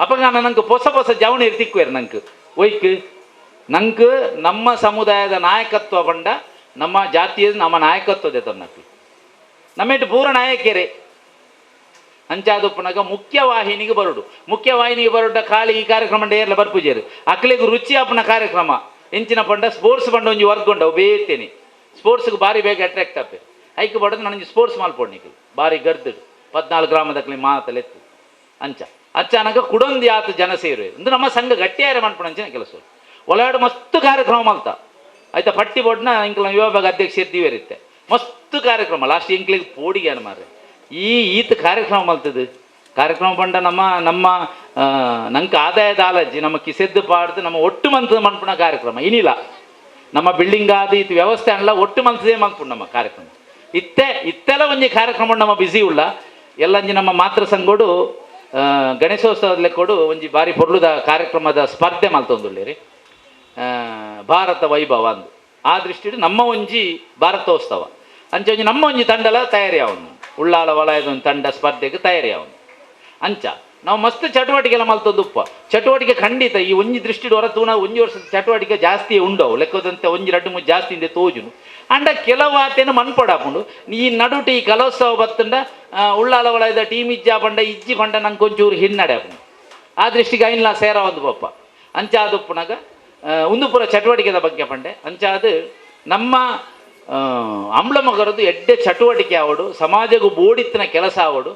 ಅಪಗ ನಂಗೆ ಹೊಸ ಹೊಸ ಜವಣಿ ತಿಕ್ಕುವೇರು ನಂಗೆ ಒಯ್ಕ್ ನಂಗೆ ನಮ್ಮ ಸಮುದಾಯದ ನಾಯಕತ್ವ ಪಂಡ ನಮ್ಮ ಜಾತಿಯ ನಮ್ಮ ನಾಯಕತ್ವದ ತನ್ನಕ್ಲು ನಮ್ಮೆಟ್ಟು ಪೂರ ನಾಯಕರೇ ಅಂಚಾದುಪ್ಪನಾಗ ಮುಖ್ಯವಾಹಿನಿಗೆ ಬರುಡು, ಮುಖ್ಯವಾಹಿನಿಗೆ ಬರುಡ ಖಾಲಿ ಈ ಕಾರ್ಯಕ್ರಮ ಏರ್ಲ ಬರ್ಪುಜೇರು ಅಕ್ಲೆಗ್ ರುಚಿ ಆಪುನ ಕಾರ್ಯಕ್ರಮ ಎಂಚಿನ ಪಂಡ ಸ್ಪೋರ್ಟ್ಸ್ ಪಂಡ ಒಂಜಿ ವರ್ಗ ಉಂಡು ಅವು ಬೇತೇನೆ ಸ್ಪೋರ್ಟ್ಸ್ಗೆ ಬಾರಿ ಬೇಗ ಅಟ್ರಾಕ್ಟ್ ಆಪೆ ಐಕ್ ಬಡದು ನನಂಜಿ ಸ್ಪೋರ್ಟ್ಸ್ ಮಲ್ಪೊಡ್ನಿಕ್ ಬಾರಿ ಗರ್ದು 14 ಗ್ರಾಮದಕ್ಲಿ ಮಾತಲೆತ್ತು ಅಂಚ ಅಚ್ಚಾನಕ ಕುಡೊಂದು ಯಾತ ಜನ ಸೇರುವೆ ಇಂದು ನಮ್ಮ ಸಂಘ ಗಟ್ಟಿಯಾರ ಮನ್ಪುಣಂಚಿನ ಕೆಲಸ ಒಳಗಡೆ ಮಸ್ತ್ ಕಾರ್ಯಕ್ರಮ ಮಲ್ತ ಆಯ್ತಾ ಪಟ್ಟಿ ಬೋರ್ಡ್ನ ಇಂಕ್ಲ ವಿಭಾಗ ಅಧ್ಯಕ್ಷ ಇರ್ತೀವಿ ಮಸ್ತ್ ಕಾರ್ಯಕ್ರಮ ಲಾಸ್ಟ್ ಇಂಕ್ಲಿಗೆ ಪೋಡಿಗೆ ಮಾರ್ರೆ ಈ ಈತ ಕಾರ್ಯಕ್ರಮ ಮಲ್ತದು ಕಾರ್ಯಕ್ರಮ ಪಂಡ ನಮ್ಮ ನಮ್ಮ ನಂಗೆ ಆದಾಯದ ಆಲಜ್ಜಿ ನಮ್ಮ ಕಿಸೆದ್ದು ಪಾಡ್ದು ನಮ್ಮ ಒಟ್ಟು ಮಂತದ ಮನ್ಪುಣ ಕಾರ್ಯಕ್ರಮ ಇನಿಲ್ಲ ನಮ್ಮ ಬಿಲ್ಡಿಂಗ್ ಆದ ಈತ ವ್ಯವಸ್ಥೆ ಅಲ್ಲ ಒಟ್ಟು ಮಂತದೇ ಮನ್ಪುಣ ನಮ್ಮ ಕಾರ್ಯಕ್ರಮ ಇತ್ತೆ ಇತ್ತೆಲ್ಲ ಒಂಜಿ ಕಾರ್ಯಕ್ರಮ ನಮ್ಮ ಬ್ಯುಸಿ ಉಳ್ಳ ಎಲ್ಲಂಜಿ ನಮ್ಮ ಮಾತೃ ಸಂಘೋಡು ಗಣೇಶೋತ್ಸವದ ಲೆಕ್ಕೋಡು ಒಂಜಿ ಬಾರಿ ಪೊರ್ಲುದ ಕಾರ್ಯಕ್ರಮದ ಸ್ಪರ್ಧೆ ಮಲ್ತೊಂದುಳ್ಳಿರಿ ಭಾರತ ವೈಭವ ಅಂದು ಆ ದೃಷ್ಟಿಡ್ ನಮ್ಮ ಒಂಜಿ ಭಾರತೋತ್ಸವ ಅಂಚ ಒಂಜಿ ನಮ್ಮ ಒಂಜಿ ತಂಡಲ ತಯಾರಿ ಅವನು ಉಳ್ಳಾಲ ವಲಯದ ಒಂದು ತಂಡ ಸ್ಪರ್ಧೆಗೆ ತಯಾರಿ ಅವನು ಅಂಚ ನಾವು ಮಸ್ತ್ ಚಟುವಟಿಕೆ ಎಲ್ಲ ಮಲ್ತೊಂದುಪ್ಪ ಚಟುವಟಿಕೆ ಖಂಡಿತ ಈ ಒಂಜಿ ದೃಷ್ಟಿಡ್ ಹೊರತು ನಾವು ಒಂಜಿ ವರ್ಷದ ಚಟುವಟಿಕೆ ಜಾಸ್ತಿ ಉಂಡವು ಲೆಕ್ಕದಂತೆ ಒಂಜಿ ರಡ್ಡು ಮೂಜಿ ಜಾಸ್ತಿ ಇಂದೆ ತೋಜುನು ಅಂಡ ಕೆಲವು ಆತೇನು ಮನ್ಪಡಾಪುಂಡು ಈ ನಡುಟು ಈ ಕಲೋತ್ಸವ ಬತ್ತಂಡ ಉಳ್ಳಾಲ ವಲಯದ ಟೀಮ್ ಇಜ್ಜಾ ಪಂಡ ಇಜ್ಜಿ ಪಂಡ ನಂಗೆ ಒಂಚೂರು ಹಿನ್ನಡೆ ಆಪುಂಡು ಆ ದೃಷ್ಟಿಗೆ ಐನ್ಲ ಸೇರ ಒಂದು ಪಪ್ಪ ಅಂಚಾದುಪ್ಪುನಾಗ ಒಂದು ಪೂರ ಚಟುವಟಿಕೆದ ಬಗ್ಗೆ ಪಂಡೆ ಅಂಚಾದು ನಮ್ಮ ಅಂಬ್ಲಮಗರದು ಎಡ್ಡೆ ಚಟುವಟಿಕೆ ಆವಡು ಸಮಾಜಗೂ ಬೋಡಿತ್ತಿನ ಕೆಲಸ ಆವಡು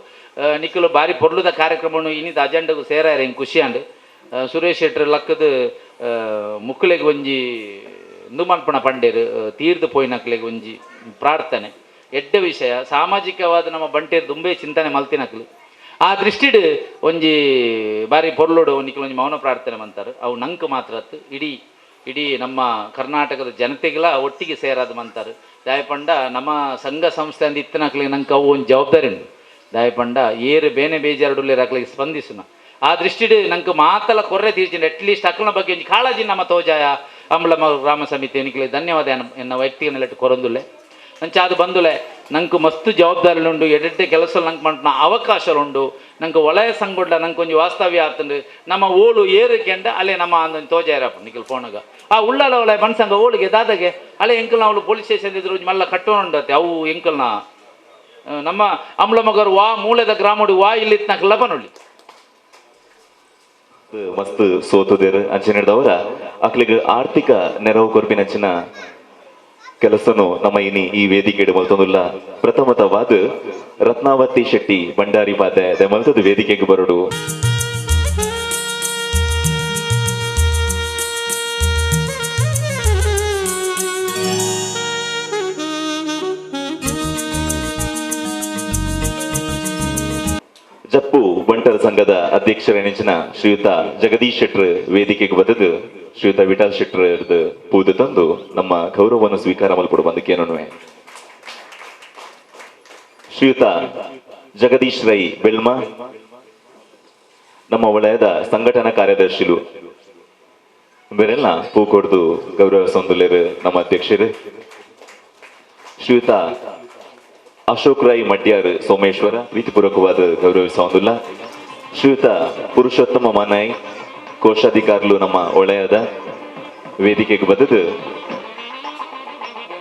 ನಿಕ್ಕಲು ಬಾರಿ ಪೊರ್ಲುದ ಕಾರ್ಯಕ್ರಮನು ಇನ್ನಿದ ಅಜೆಂಡಗೂ ಸೇರಾರ ಹಿಂಗೆ ಖುಷಿ ಅಂಡ್ ಸುರೇಶ್ ಶೆಟ್ರ್ ಲಕ್ಕದ ಮುಕ್ಕುಲೆಗ್ ಒಂಜಿ ಇಂದು ಮನ್ಪುಣ ಪಂಡೇರು ತೀರ್ದು ಪೋಯಿನಕ್ಲೆಗ್ ಒಂಜಿ ಪ್ರಾರ್ಥನೆ ಎಡ್ಡೆ ವಿಷಯ ಸಾಮಾಜಿಕವಾದ ನಮ್ಮ ಬಂಟೇರು ದುಂಬೆ ಚಿಂತನೆ ಮಲ್ತಿನಕ್ಲು ಆ ದೃಷ್ಟಿಡ್ ಒಂಜಿ ಬಾರಿ ಪೊರ್ಲುಡು ನಿಕ್ಲು ಒಂಜಿ ಮೌನ ಪ್ರಾರ್ಥನೆ ಮಂತಾರೆ ಅವು ನಂಕ್ ಮಾತ್ರ ಅತ್ತು ಇಡೀ ಇಡೀ ನಮ್ಮ ಕರ್ನಾಟಕದ ಜನತೆಗೆಲ್ಲ ಒಟ್ಟಿಗೆ ಸೇರಾದ ಮಂತಾರೆ ದಾಯಪಂಡ ನಮ್ಮ ಸಂಘ ಸಂಸ್ಥೆ ಅಂದ ಇತ್ತನಕ್ಲಿಗೆ ನಂಗೆ ಅವು ಒಂದು ಜವಾಬ್ದಾರಿ ಉಂಡು ದಾಯಪಂಡ ಏರು ಬೇನೆ ಬೇಜಾರುಡುಲ್ಲೇರು ಅಕ್ಲಿಗೆ ಸ್ಪಂದಿಸುನ ಆ ದೃಷ್ಟಿಡ್ ನಂಗೆ ಮಾತಲ ಕೊರ್ರೆ ತೀರ್ಚಿಂಡು ಅಟ್ಲೀಸ್ಟ್ ಅಕ್ಲನ ಬಗ್ಗೆ ಒಂಜಿ ಕಾಳಜಿ ನಮ್ಮ ತೋಜಾಯ ಅಂಬ್ಲಮ ಗ್ರಾಮ ಸಮಿತಿ ನಿಕ್ಲೆ ಧನ್ಯವಾದ ಎನ್ನ ವೈಯಕ್ತಿಕ ನೆಲೆಟ್ಟು ಕೊರಂದುಲ್ಲೆ ನಂಚ ಅದು ಬಂದುಲೆ ನಂಗೆ ಮಸ್ತ್ ಜವಾಬ್ದಾರಿలుಂಡು ಎಡೆಡ್ಡೆ ಕೆಲಸ ನಂಗೆ ಮಂಟ್ನ ಅವಕಾಶలుಂಡು ನಂಗೆ ವಲಯ ಸಂಗೊಡ್ಲ ನಂಗೆ ಒಂಜಿ ವಾಸ್ತವ್ಯ ಆತಂಡು ನಮ್ಮ ಓಳು ಏರುಕೆಂಡ ಅಲ್ಲೇ ನಮ್ಮ ಅಂದೊಂದು ತೋಜಾರಪ್ಪ ನಿಖಿಲ್ ಫೋನಾಗ ಆ ಉಳ್ಳಾಲ ವಲಯ ಬನ್ಸಂಗ ಓಳಿಗೆ ದಾದಾಗೆ ಅಲ್ಲೇ ಎಂಕಲ್ನ ಅವಳು ಪೊಲೀಸ್ ಸ್ಟೇಷನ್ ಇದ್ರು ಒಂಜಿ ಮಲ್ಲ ಕಟ್ಟೋಣ ಅವು ಎಂಕಲ್ನ ನಮ್ಮ ಅಂಬ್ಲಮಗರು ವಾ ಮೂಲೆದ ಗ್ರಾಮಡು ವಾ ಇಲ್ಲಿತ್ನಕ್ಲ ಬನುಳ್ಳಿ ಮಸ್ತ್ ಸೋತುದೇರು ಅಂಚನೆಡ್ದವರ ಅಕ್ಲಿಗೆ ಆರ್ಥಿಕ ನೆರವು ಕೊರ್ಪಿನಂಚಿನ ಕೆಲಸನು ನಮ್ಮ ಇನಿ ಈ ವೇದಿಕೆ ಮಲ್ತೊಂದುಲ್ಲ. ಪ್ರಥಮತವಾದ ರತ್ನಾವತಿ ಶೆಟ್ಟಿ ಭಂಡಾರಿ ಬಾದೆ ಮಲ್ತದ ವೇದಿಕೆಗೆ ಬರಡು. ಜಪ್ಪು ಬಂಟರ ಸಂಘದ ಅಧ್ಯಕ್ಷರ ಶ್ರೀಯುತ ಜಗದೀಶ್ ಶೆಟ್ರ್ ವೇದಿಕೆಗೆ ಬದದು ಶ್ರೀಯುತ ವಿಠಲ್ ಶೆಟ್ರ್ ಪೂದು ತಂದು ನಮ್ಮ ಗೌರವವನ್ನು ಸ್ವೀಕಾರ ಮಲ್ಪಡು ಬಂದಕ್ಕೇನುವೆ. ಶ್ರೀಯುತ ಜಗದೀಶ್ ರೈ ಬೆಳ್ಮ ನಮ್ಮ ವಲಯದ ಸಂಘಟನಾ ಕಾರ್ಯದರ್ಶಿಲು ಬೇರೆಲ್ಲ ಪೂ ಕೊಡ್ದು ಗೌರವ ಸಂದುಲೇರು ನಮ್ಮ ಅಧ್ಯಕ್ಷರು. ಶ್ರೀಯುತ ಅಶೋಕ್ ರೈ ಮಡ್ಯಾರ್ ಸೋಮೇಶ್ವರ ಪ್ರೀತಿಪೂರ್ವಕವಾದ ಗೌರವಿಸುವುದಿಲ್ಲ. ಶ್ರೀಯುತ ಪುರುಷೋತ್ತಮ ಮಾನಾಯಿ ಕೋಶಾಧಿಕಾರಿಗಳು ನಮ್ಮ ಒಳೆಯದ ವೇದಿಕೆಗೆ ಬದದು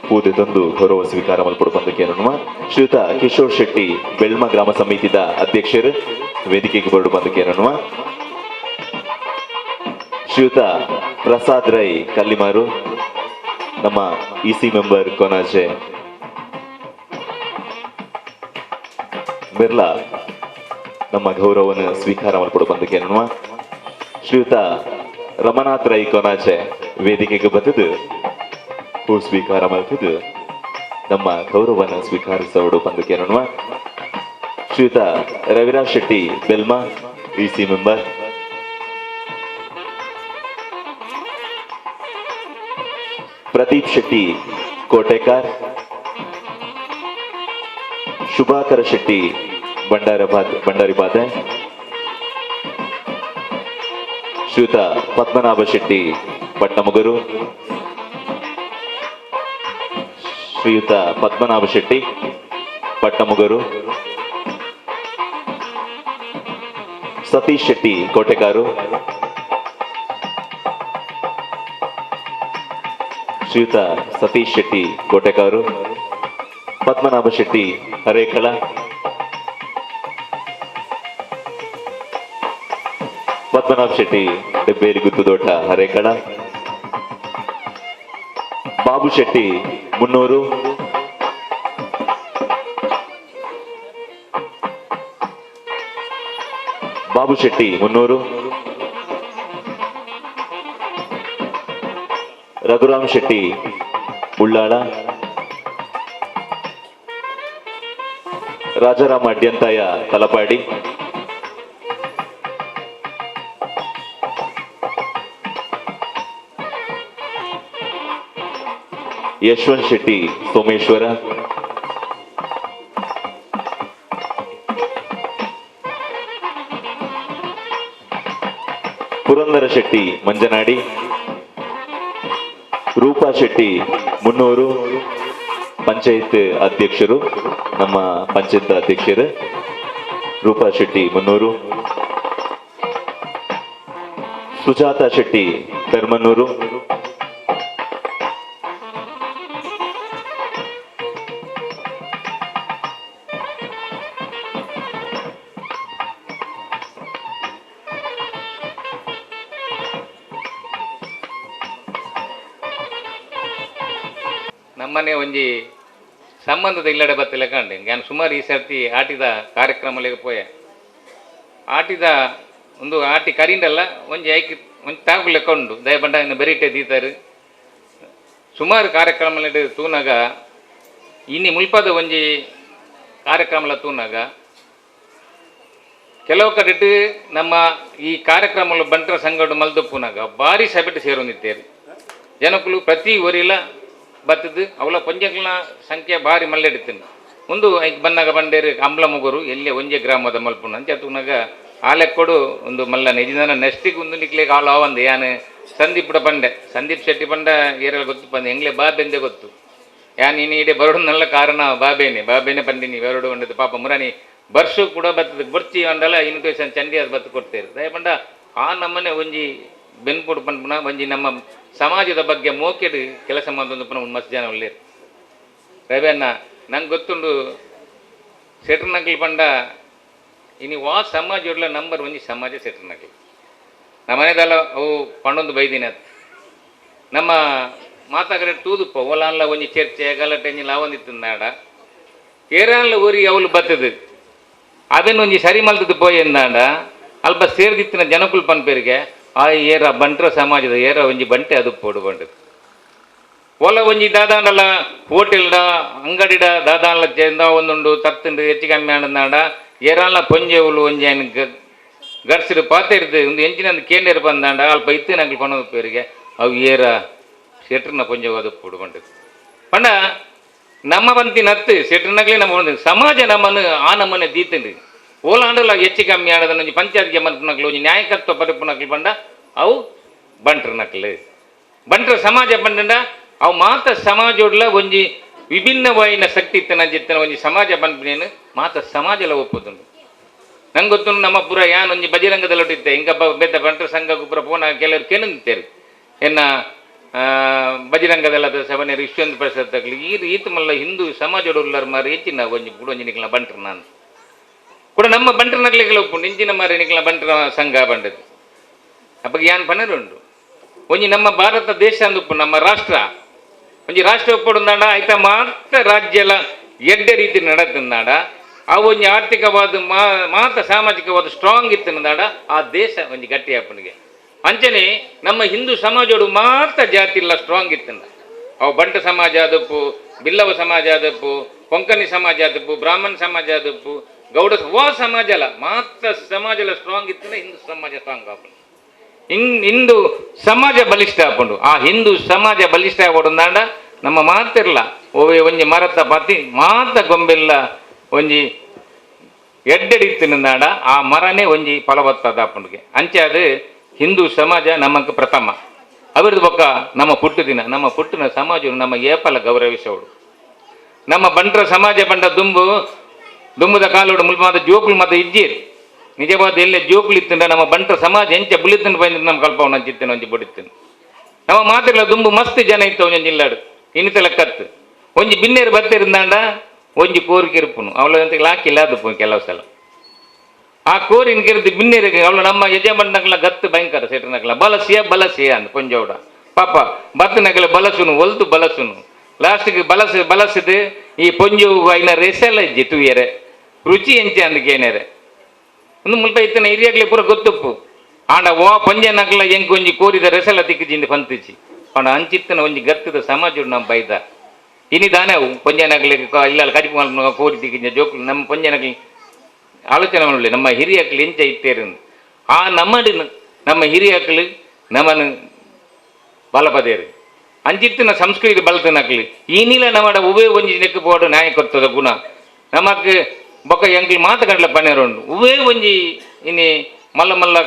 ಪೂದೆ ತಂದು ಗೌರವ ಸ್ವೀಕಾರ ಮಲ್ಪಡು ಬಂದಕ್ಕೇನು. ಶ್ರೀಯುತ ಕಿಶೋರ್ ಶೆಟ್ಟಿ ಬೆಳ್ಮ ಗ್ರಾಮ ಸಮಿತಿದ ಅಧ್ಯಕ್ಷರು ವೇದಿಕೆಗೆ ಬರಡು ಬಂದಕ್ಕೇನು. ಶ್ರೀಯುತ ಪ್ರಸಾದ್ ರೈ ಕಲ್ಲಿಮಾರು ನಮ್ಮ ಇಸಿ ಮೆಂಬರ್ ಕೊನಾಜೆ ಬಿರ್ಲಾ ನಮ್ಮ ಗೌರವವನ್ನು ಸ್ವೀಕಾರ ಮಾಡಿಕೊಡು ಬಂದಕ್ಕೇನು. ಶ್ರೀಯುತ ರಮನಾಥ್ ರೈ ಕೊನಾಜೆ ವೇದಿಕೆಗೆ ಬಂದಿದ್ದು ಹೂ ಸ್ವೀಕಾರ ಮಾಡ್ತಿದ್ದು ನಮ್ಮ ಗೌರವವನ್ನು ಸ್ವೀಕರಿಸೋಡು ಬಂದಕ್ಕೇನು. ಶ್ರೀಯುತ Raviraj Shetty Belma EC member. Pradeep Shetty Kotekar, Shubhakara Shetty Bhandaribade, ಶ್ರೀಯುತ ಪದ್ಮನಾಭ ಶೆಟ್ಟಿ ಪಟ್ನಮುಗರು, ಶ್ರೀಯುತ ಪದ್ಮನಾಭ ಶೆಟ್ಟಿ ಪಟ್ಟಮುಗರು, ಸತೀಶ್ ಶೆಟ್ಟಿ ಕೋಟೆಕಾರು, ಶ್ರೀಯುತ ಸತೀಶ್ ಶೆಟ್ಟಿ ಕೋಟೆಕಾರು, ಪದ್ಮನಾಭ ಶೆಟ್ಟಿ ಹರೇಕಳ, ಪದ್ಮನಾಭ ಶೆಟ್ಟಿ ಡೆಬ್ಬೇರಿ ಗುತ್ತುದೋಟ ಹರೇಕಳ, ಬಾಬು ಶೆಟ್ಟಿ ಮುನ್ನೂರು, ಬಾಬು ಶೆಟ್ಟಿ ಮುನ್ನೂರು, ರಘುರಾಮ್ ಶೆಟ್ಟಿ ಉಳ್ಳಾಳ, ರಾಜಾರಾಮ ಅಡ್ಯಂತಾಯ ತಲಪಾಡಿ, ಯಶವಂತ್ ಶೆಟ್ಟಿ ಸೋಮೇಶ್ವರ, ಪುರಂದರ ಶೆಟ್ಟಿ ಮಂಜನಾಡಿ, ರೂಪಾ ಶೆಟ್ಟಿ ಮುನ್ನೂರು, ಪಂಚಾಯತ್ ಅಧ್ಯಕ್ಷರು, ನಮ್ಮ ಪಂಚಾಯತ್ ಅಧ್ಯಕ್ಷರು ರೂಪಾ ಶೆಟ್ಟಿ ಮುನ್ನೂರು, ಸುಜಾತ ಶೆಟ್ಟಿ ಪೆರ್ಮನ್ನೂರು, ನಮ್ಮನೆ ಒಂಜಿ ಸಂಬಂಧದ ಇಲ್ಲಡೆ ಬತ್ತಿಲ್ಲ ಕಂಡು ನಾನು ಸುಮಾರು ಈ ಸರ್ತಿ ಆಟಿದ ಕಾರ್ಯಕ್ರಮಗಳಿಗೆ ಪೋಯೆ. ಆಟಿದ ಒಂದು ಆಟಿ ಕರಿಂಡಲ್ಲ ಒಂಜಿ ಐಕ್ ಒಂಜಿ ತಾಕು ಲೆಕ್ಕ ಉಂಡು ದಯಪಂಡ ಇನ್ನು ಬೆರಿಟೆ ದೀತಾರೆ. ಸುಮಾರು ಕಾರ್ಯಕ್ರಮ ತೂನಾಗ ಇನ್ನಿ ಮುಲ್ಪದ ಒಂಜಿ ಕಾರ್ಯಕ್ರಮಲ ತೂನಾಗ ಕೆಲವು ಕಡೆಟ್ ನಮ್ಮ ಈ ಕಾರ್ಯಕ್ರಮ ಬಂಟರ ಸಂಘ ಮಲ್ದಪ್ಪುನಾಗ ಭಾರಿ ಸಭೆಟ್ ಸೇರೊಂದಿತ್ತೇರು ಜನಕ್ಕಳು ಪ್ರತಿ ಒರಿಲ ಬತ್ತದು ಅವಲ ಪಂಜಗಳ ಸಂಖ್ಯೆ ಭಾರಿ ಮಲ್ಲೆಡ್ತೀನಿ. ಒಂದು ಐಕ್ ಬನ್ನಾಗ ಬಂಡೇರು ಅಂಬ್ಲ ಮುಗುರು ಎಲ್ಲೇ ಒಂಜೆ ಗ್ರಾಮದ ಮಲ್ಪುನ ಅಂಚ ತೂನಾಗ ಆಲೆಕ್ಕೊಡು ಒಂದು ಮಲ್ಲ ನಿಜನ ನೆಕ್ಸ್ಟಿಗೆ ಒಂದು ನಿಕ್ಲೆ ಆಲ್ ಆವಂದು ಯಾನ್ ಸಂದೀಪ್ ಬಂಡೆ ಸಂದೀಪ್ ಶೆಟ್ಟಿ ಬಂಡ ಏರೆಲ್ಲ ಗೊತ್ತು ಬಂದೆ ಎಂಗ್ಲೆ ಬಾಬೆಂದೆ ಗೊತ್ತು ಯಾನ್ ಇನ್ನು ಇಡೀ ಬರೋಡನ್ನೆಲ್ಲ ಕಾರಣ ಬಾಬೇನೆ ಬಾಬೇನೆ ಬಂದಿನಿ ಬರೋಡು ಬಂಡದ್ದು ಪಾಪ ಮುರಾನಿ ಬರ್ಷು ಕೂಡ ಬತ್ತದ ಬರ್ಚಿ ಅಂಡಲ ಇನ್ವಿಟೇಷನ್ ಚಂಡಿ ಅದು ಬತ್ತು ಕೊಡ್ತೇವೆ. ದಯಪಂಡ ಆ ನಮ್ಮನೆ ಒಂಜಿ ಬೆನ್ಪುಡು ಪನ್ಪುನ ಒಂಜಿ ನಮ್ಮ ಸಮಾಜದ ಬಗ್ಗೆ ಮೋಕೆಡ್ ಕೆಲಸ ಮಾಡೋದು ಪುನ ಒಂದು ಮಸ್ತ್ ಜನ ಉಳ್ಳೇರು. ರವಿಯಣ್ಣ ನಂಗೆ ಗೊತ್ತುಂಡು ಸೆಟ್ರ್ ಪಂಡ ಇನಿ ವಾ ಸಮಾಜ ಉಳ್ಳ ನಂಬರ್ ಒಂಜಿ ಸಮಾಜ ಸೆಟ್ರ್ ನಕಲ್ ನಮ್ಮ ಮನೆದಲ್ಲ ಅವು ಪಂಡೊಂದು ಬೈದಿನ ನಮ್ಮ ಮಾತಾಗರೆ ತೂದುಪ್ಪ ಓಲಾನ್ಲ ಒಂಜಿ ಚರ್ಚೆ ಗಲಾಟೆ ಒಂಜಿ ಲಾವೊಂದಿತ್ತಿಂದಾಡ ಏರಾನ್ಲ ಊರಿಗೆ ಅವಳು ಬತ್ತದು ಅವೇನು ಒಂಜಿ ಸರಿ ಮಲ್ತದ್ದು ಪೋಯೆಂದಾಂಡ ಅಲ್ಪ ಸೇರ್ದಿತ್ತಿನ ಜನಕುಲ್ ಪನ್ಪೇರಿಗೆ ಆ ಏರ ಬಂಟ್ರ ಸಮಾಜದ ಏರ ಒಂಜಿ ಬಂಟೆ ಅದು ಪೋಡು ಬಂಡದು ಓಲ ಒಂಜಿ ದಾದಾಂಡಲ ಹೋಟೆಲ್ಡ ಅಂಗಡಿಡ ದಾದಾಂಡ್ಲ ಚೇಂದ ಒಂದುಂಡು ತತ್ತುಂಡು ಹೆಚ್ಚು ಕಮ್ಮಿ ಆಂಡಂದಾಂಡ ಏರಾನ್ಲ ಪೊಂಜೆವುಲು ಒಂಜಿ ఆయన ಗರ್ಸಿಡು ಪಾತೆರ್ದು ಒಂದು ಎಂಚಿನ ಕೇಂದ್ರ ಬಂದಾಂಡ ಅಲ್ಪ ಇತ್ತು ನಂಗೆ ಪಣದ ಪೇರಿಗೆ ಅವು ಏರ ಶೆಟ್ರನ ಪೊಂಜೆವು ಅದು ಪೋಡು ಬಂಡದು ಪಂಡ ನಮ್ಮ ಬಂತಿ ನತ್ತು ಶೆಟ್ರನಗಲೇ ನಮ್ಮ ಒಂದು ಸಮಾಜ ನಮ್ಮನ್ನು ಆ ನಮ್ಮನೆ ದೀತಂಡು ಓಲಾಂಡಲ ಹೆಚ್ಚು ಕಮ್ಮಿ ಆಡೋದನ್ನ ಒಂಜಿ ಪಂಚಾಯತ್ಗೆ ಮನ್ಪುನಕ್ಲು ಒಂಜಿ ನ್ಯಾಯಕತ್ವ ಪರಿಪುನಕ್ಲು ಬಂಡ ಅವು ಬಂಟ್ರ ನಕ್ಲು ಬಂಟ್ರ ಸಮಾಜ ಬಂಡ ಅವು ಮಾತ ಸಮಾಜೋಡ್ಲ ಒಂಜಿ ವಿಭಿನ್ನವಾಯಿನ ಶಕ್ತಿ ಇತ್ತನ ಜಿತ್ತನ ಒಂಜಿ ಸಮಾಜ ಬಂದ್ಬಿನೇನು ಮಾತ ಸಮಾಜಲ ಒಪ್ಪುದುಂಡು. ನಂಗೆ ಗೊತ್ತು ನಮ್ಮ ಪುರ ಯಾನ್ ಒಂಜಿ ಬಜರಂಗದಲ್ಲೊಟ್ಟಿತ್ತೆ ಇಂಕ ಬೇತ ಬಂಟ್ರ ಸಂಘ ಪುರ ಪೋನ ಕೆಲವರು ಕೆನಂತೇರು ಎನ್ನ ಬಜರಂಗದಲ್ಲದ ಸವನೇರು ವಿಶ್ವಂತ ಪರಿಷತ್ ಈ ಈತ ಮಲ್ಲ ಹಿಂದೂ ಸಮಾಜೋಡುಲ್ಲರ್ ಮಾರಿ ಹೆಚ್ಚಿನ ಒಂಜಿ ಪುಡ ಒಂಜಿ ನಿಕ್ಲ ಬಂಟ್ರ ನಾನು ಕೂಡ ನಮ್ಮ ಬಂಟ್ರ ನಗಲಿಗೆ ಒಪ್ಪುಂಡು ಇಂಚಿನ ಮಾರಿ ನಿಕ್ಲ ಬಂಟ್ರ ಸಂಘ ಬಂಡದು ಅಪ್ಪಗೆ ಯಾನ್ ಪನರುಂಡು ಒಂಜಿ ನಮ್ಮ ಭಾರತ ದೇಶ ಅಂದುಪ್ಪು ನಮ್ಮ ರಾಷ್ಟ್ರ ಒಂಜಿ ರಾಷ್ಟ್ರ ಒಪ್ಪುಂದಾಂಡ ಆಯ್ತಾ ಮಾತ್ರ ರಾಜ್ಯ ಎಲ್ಲ ಎಡ್ಡೆ ರೀತಿ ನಡತಂದಾಡ ಆ ಒಂಜಿ ಆರ್ಥಿಕವಾದ ಮಾತ ಸಾಮಾಜಿಕವಾದ ಸ್ಟ್ರಾಂಗ್ ಇತ್ತಂದಾಡ ಆ ದೇಶ ಒಂಜಿ ಗಟ್ಟಿ ಅಪ್ಪನಿಗೆ ಅಂಚನೆ ನಮ್ಮ ಹಿಂದೂ ಸಮಾಜೋಡು ಮಾತ್ರ ಜಾತಿ ಇಲ್ಲ ಸ್ಟ್ರಾಂಗ್ ಇತ್ತಂದ ಅವು ಬಂಟ ಸಮಾಜ ಆದಪ್ಪು ಬಿಲ್ಲವ ಸಮಾಜ ಆದಪ್ಪು ಕೊಂಕಣಿ ಸಮಾಜ ಆದಪ್ಪು ಬ್ರಾಹ್ಮಣ ಸಮಾಜ ಆದಪ್ಪು ಗೌಡ ವಾ ಸಮಾಜ ಅಲ್ಲ ಮಾತ್ರ ಸಮಾಜ ಎಲ್ಲ ಸ್ಟ್ರಾಂಗ್ ಇತ್ತಂದ್ರೆ ಹಿಂದೂ ಸಮಾಜ ಸ್ಟ್ರಾಂಗ್ ಆಪುಂಡು. ಹಿಂದೂ ಸಮಾಜ ಬಲಿಷ್ಠ ಆಪುಂಡು. ಆ ಹಿಂದೂ ಸಮಾಜ ಬಲಿಷ್ಠ ಆಪುಂಡು ನಮ್ಮ ಮಾತಿರ್ಲ ಓವೆ ಒಂಜಿ ಮರತ ಪತಿ ಮಾತ ಗೊಂಬೆಲ್ಲ ಒಂಜಿ ಎಡ್ಡೆಡಿತ್ತಿನಾಡ ಆ ಮರನೇ ಒಂಜಿ ಫಲವತ್ತಾದ ಆಪುಂಡುಗೆ. ಅಂಚೆ ಅದು ಹಿಂದೂ ಸಮಾಜ ನಮಕ್ ಪ್ರಥಮ ಅವರದ್ದು ಬೊಕ್ಕ ನಮ್ಮ ಪುಟ್ಟು ದಿನ ನಮ್ಮ ಪುಟ್ಟಿನ ಸಮಾಜ ನಮ್ಮ ಏಪಲ ಗೌರವಿಸೋಡು. ನಮ್ಮ ಬಂಟ್ರ ಸಮಾಜ ಬಂಡ ದುಂಬು ದುಂಬುದ ಕಾಲೋಡು ಮುಲ್ಪ ಮಾತ ಜೋಕುಲು ಮಾತ ಇಜ್ಜೀರ್ ನಿಜವಾದ ಎಲ್ಲ ಜೋಕುಲು ಇತ್ತಂಡ ನಮ್ಮ ಬಂಟ್ರ ಸಮಾಜ ಎಂಚ ಬುಳಿತಂಡು ಬೈಂದ್ರೆ ನಮ್ಮ ಕಲ್ಪವನ ಅಂಚಿತ್ತೇನೆ ಒಂಜಿ ಬಡಿತ್ತೇನೆ. ನಮ್ಮ ಮಾತಿರ್ಲ ದುಂಬು ಮಸ್ತ್ ಜನ ಇತ್ತು ಒಂಜೊಂಜಿ ಇಲ್ಲಾಡು ಇನ್ನಿತಲ ಕತ್ತು ಒಂಜಿ ಬಿನ್ನೇರು ಬತ್ತಿರುಂದಾಂಡ ಒಂಜಿ ಕೋರಿಕೆ ಇರ್ಪುನು ಅವಳ ಅಂತ ಲಾಕಿಲ್ಲ ಅದು ಕೆಲವು ಸಲ ಆ ಕೋರಿನ ಕಿರಿದು ಬಿನ್ನೇರಿಗೆ ಅವಳು ನಮ್ಮ ಯಜಮಾನಕ್ಲ ಗತ್ತು ಭಯಂಕರ ಸೆಟ್ರನಕ್ಲ ಬಲಸಿಯ ಬಲಸಿಯ ಅಂದ್ ಕೊಂಜೋಡ ಪಾಪ ಬತ್ತನಗಲ ಬಲಸುನು ಒಲ್ತು ಬಲಸುನು ಲಾಸ್ಟ್ಗೆ ಬಲಸ ಬಲಸಿದು ಈ ಪೊಂಜು ಐನ ರೆಸೆಲ್ಲ ಇಜ್ಜಿ ತುಯ್ಯರೆ ರುಚಿ ಎಂಚೆ ಅಂದಕೇನೇರೆ ಒಂದು ಮುಲ್ಪ ಇತ್ತನ ಹಿರಿಯಾಗ್ಲಿ ಪೂರ ಗೊತ್ತುಪ್ಪು ಆಂಡ ಓ ಪಂಜನಕ್ಲ ಎಂಕ್ ಒಂಜಿ ಕೋರಿದ ರೆಸೆಲ್ಲ ತಿಕ್ಕಿಜಿಂದ ಪಂತಿಚಿ ಪಂಡ ಅಂಚಿತ್ತನ ಒಂಜಿ ಗತ್ತದ ಸಮಾಜ ನಮ್ಮ ಬೈದ ಇನಿ ದಾನೆ ಅವು ಪಂಜನಕ್ಲಿ ಇಲ್ಲ ಕಜಿಪು ಕೋರಿ ತಿಕ್ಕಿಂಜ ಜೋಕುಲು ನಮ್ಮ ಪಂಜನಕ್ಲಿ ಆಲೋಚನೆ ಮಾಡಲಿ ನಮ್ಮ ಹಿರಿಯಕ್ಲು ಎಂಚ ಇತ್ತೇರು ಆ ನಮ್ಮಡಿನ ನಮ್ಮ ಹಿರಿಯಕ್ಲು ನಮ್ಮನ್ನು ಬಲಪದೇರು ಅಂಚಿತ್ತಿನ ಸಂಸ್ಕೃತಿ ಬಲತನಕ್ಲು ಈ ನೀಲ ನಮ್ಮಡ ಉವೇ ಒಂಜಿ ನೆಕ್ಕು ಪೋಡು ನಾಯಕತ್ವದ ಗುಣ ನಮಕ್ ಬೊಕ್ಕ ಎಂಕ್ಲು ಮಾತ ಕಂಡ್ಲ ಪನ್ನೇರುಂಡು ಉವೇ ಒಂಜಿ ಇನಿ ಮಲ್ಲ ಮಲ್ಲ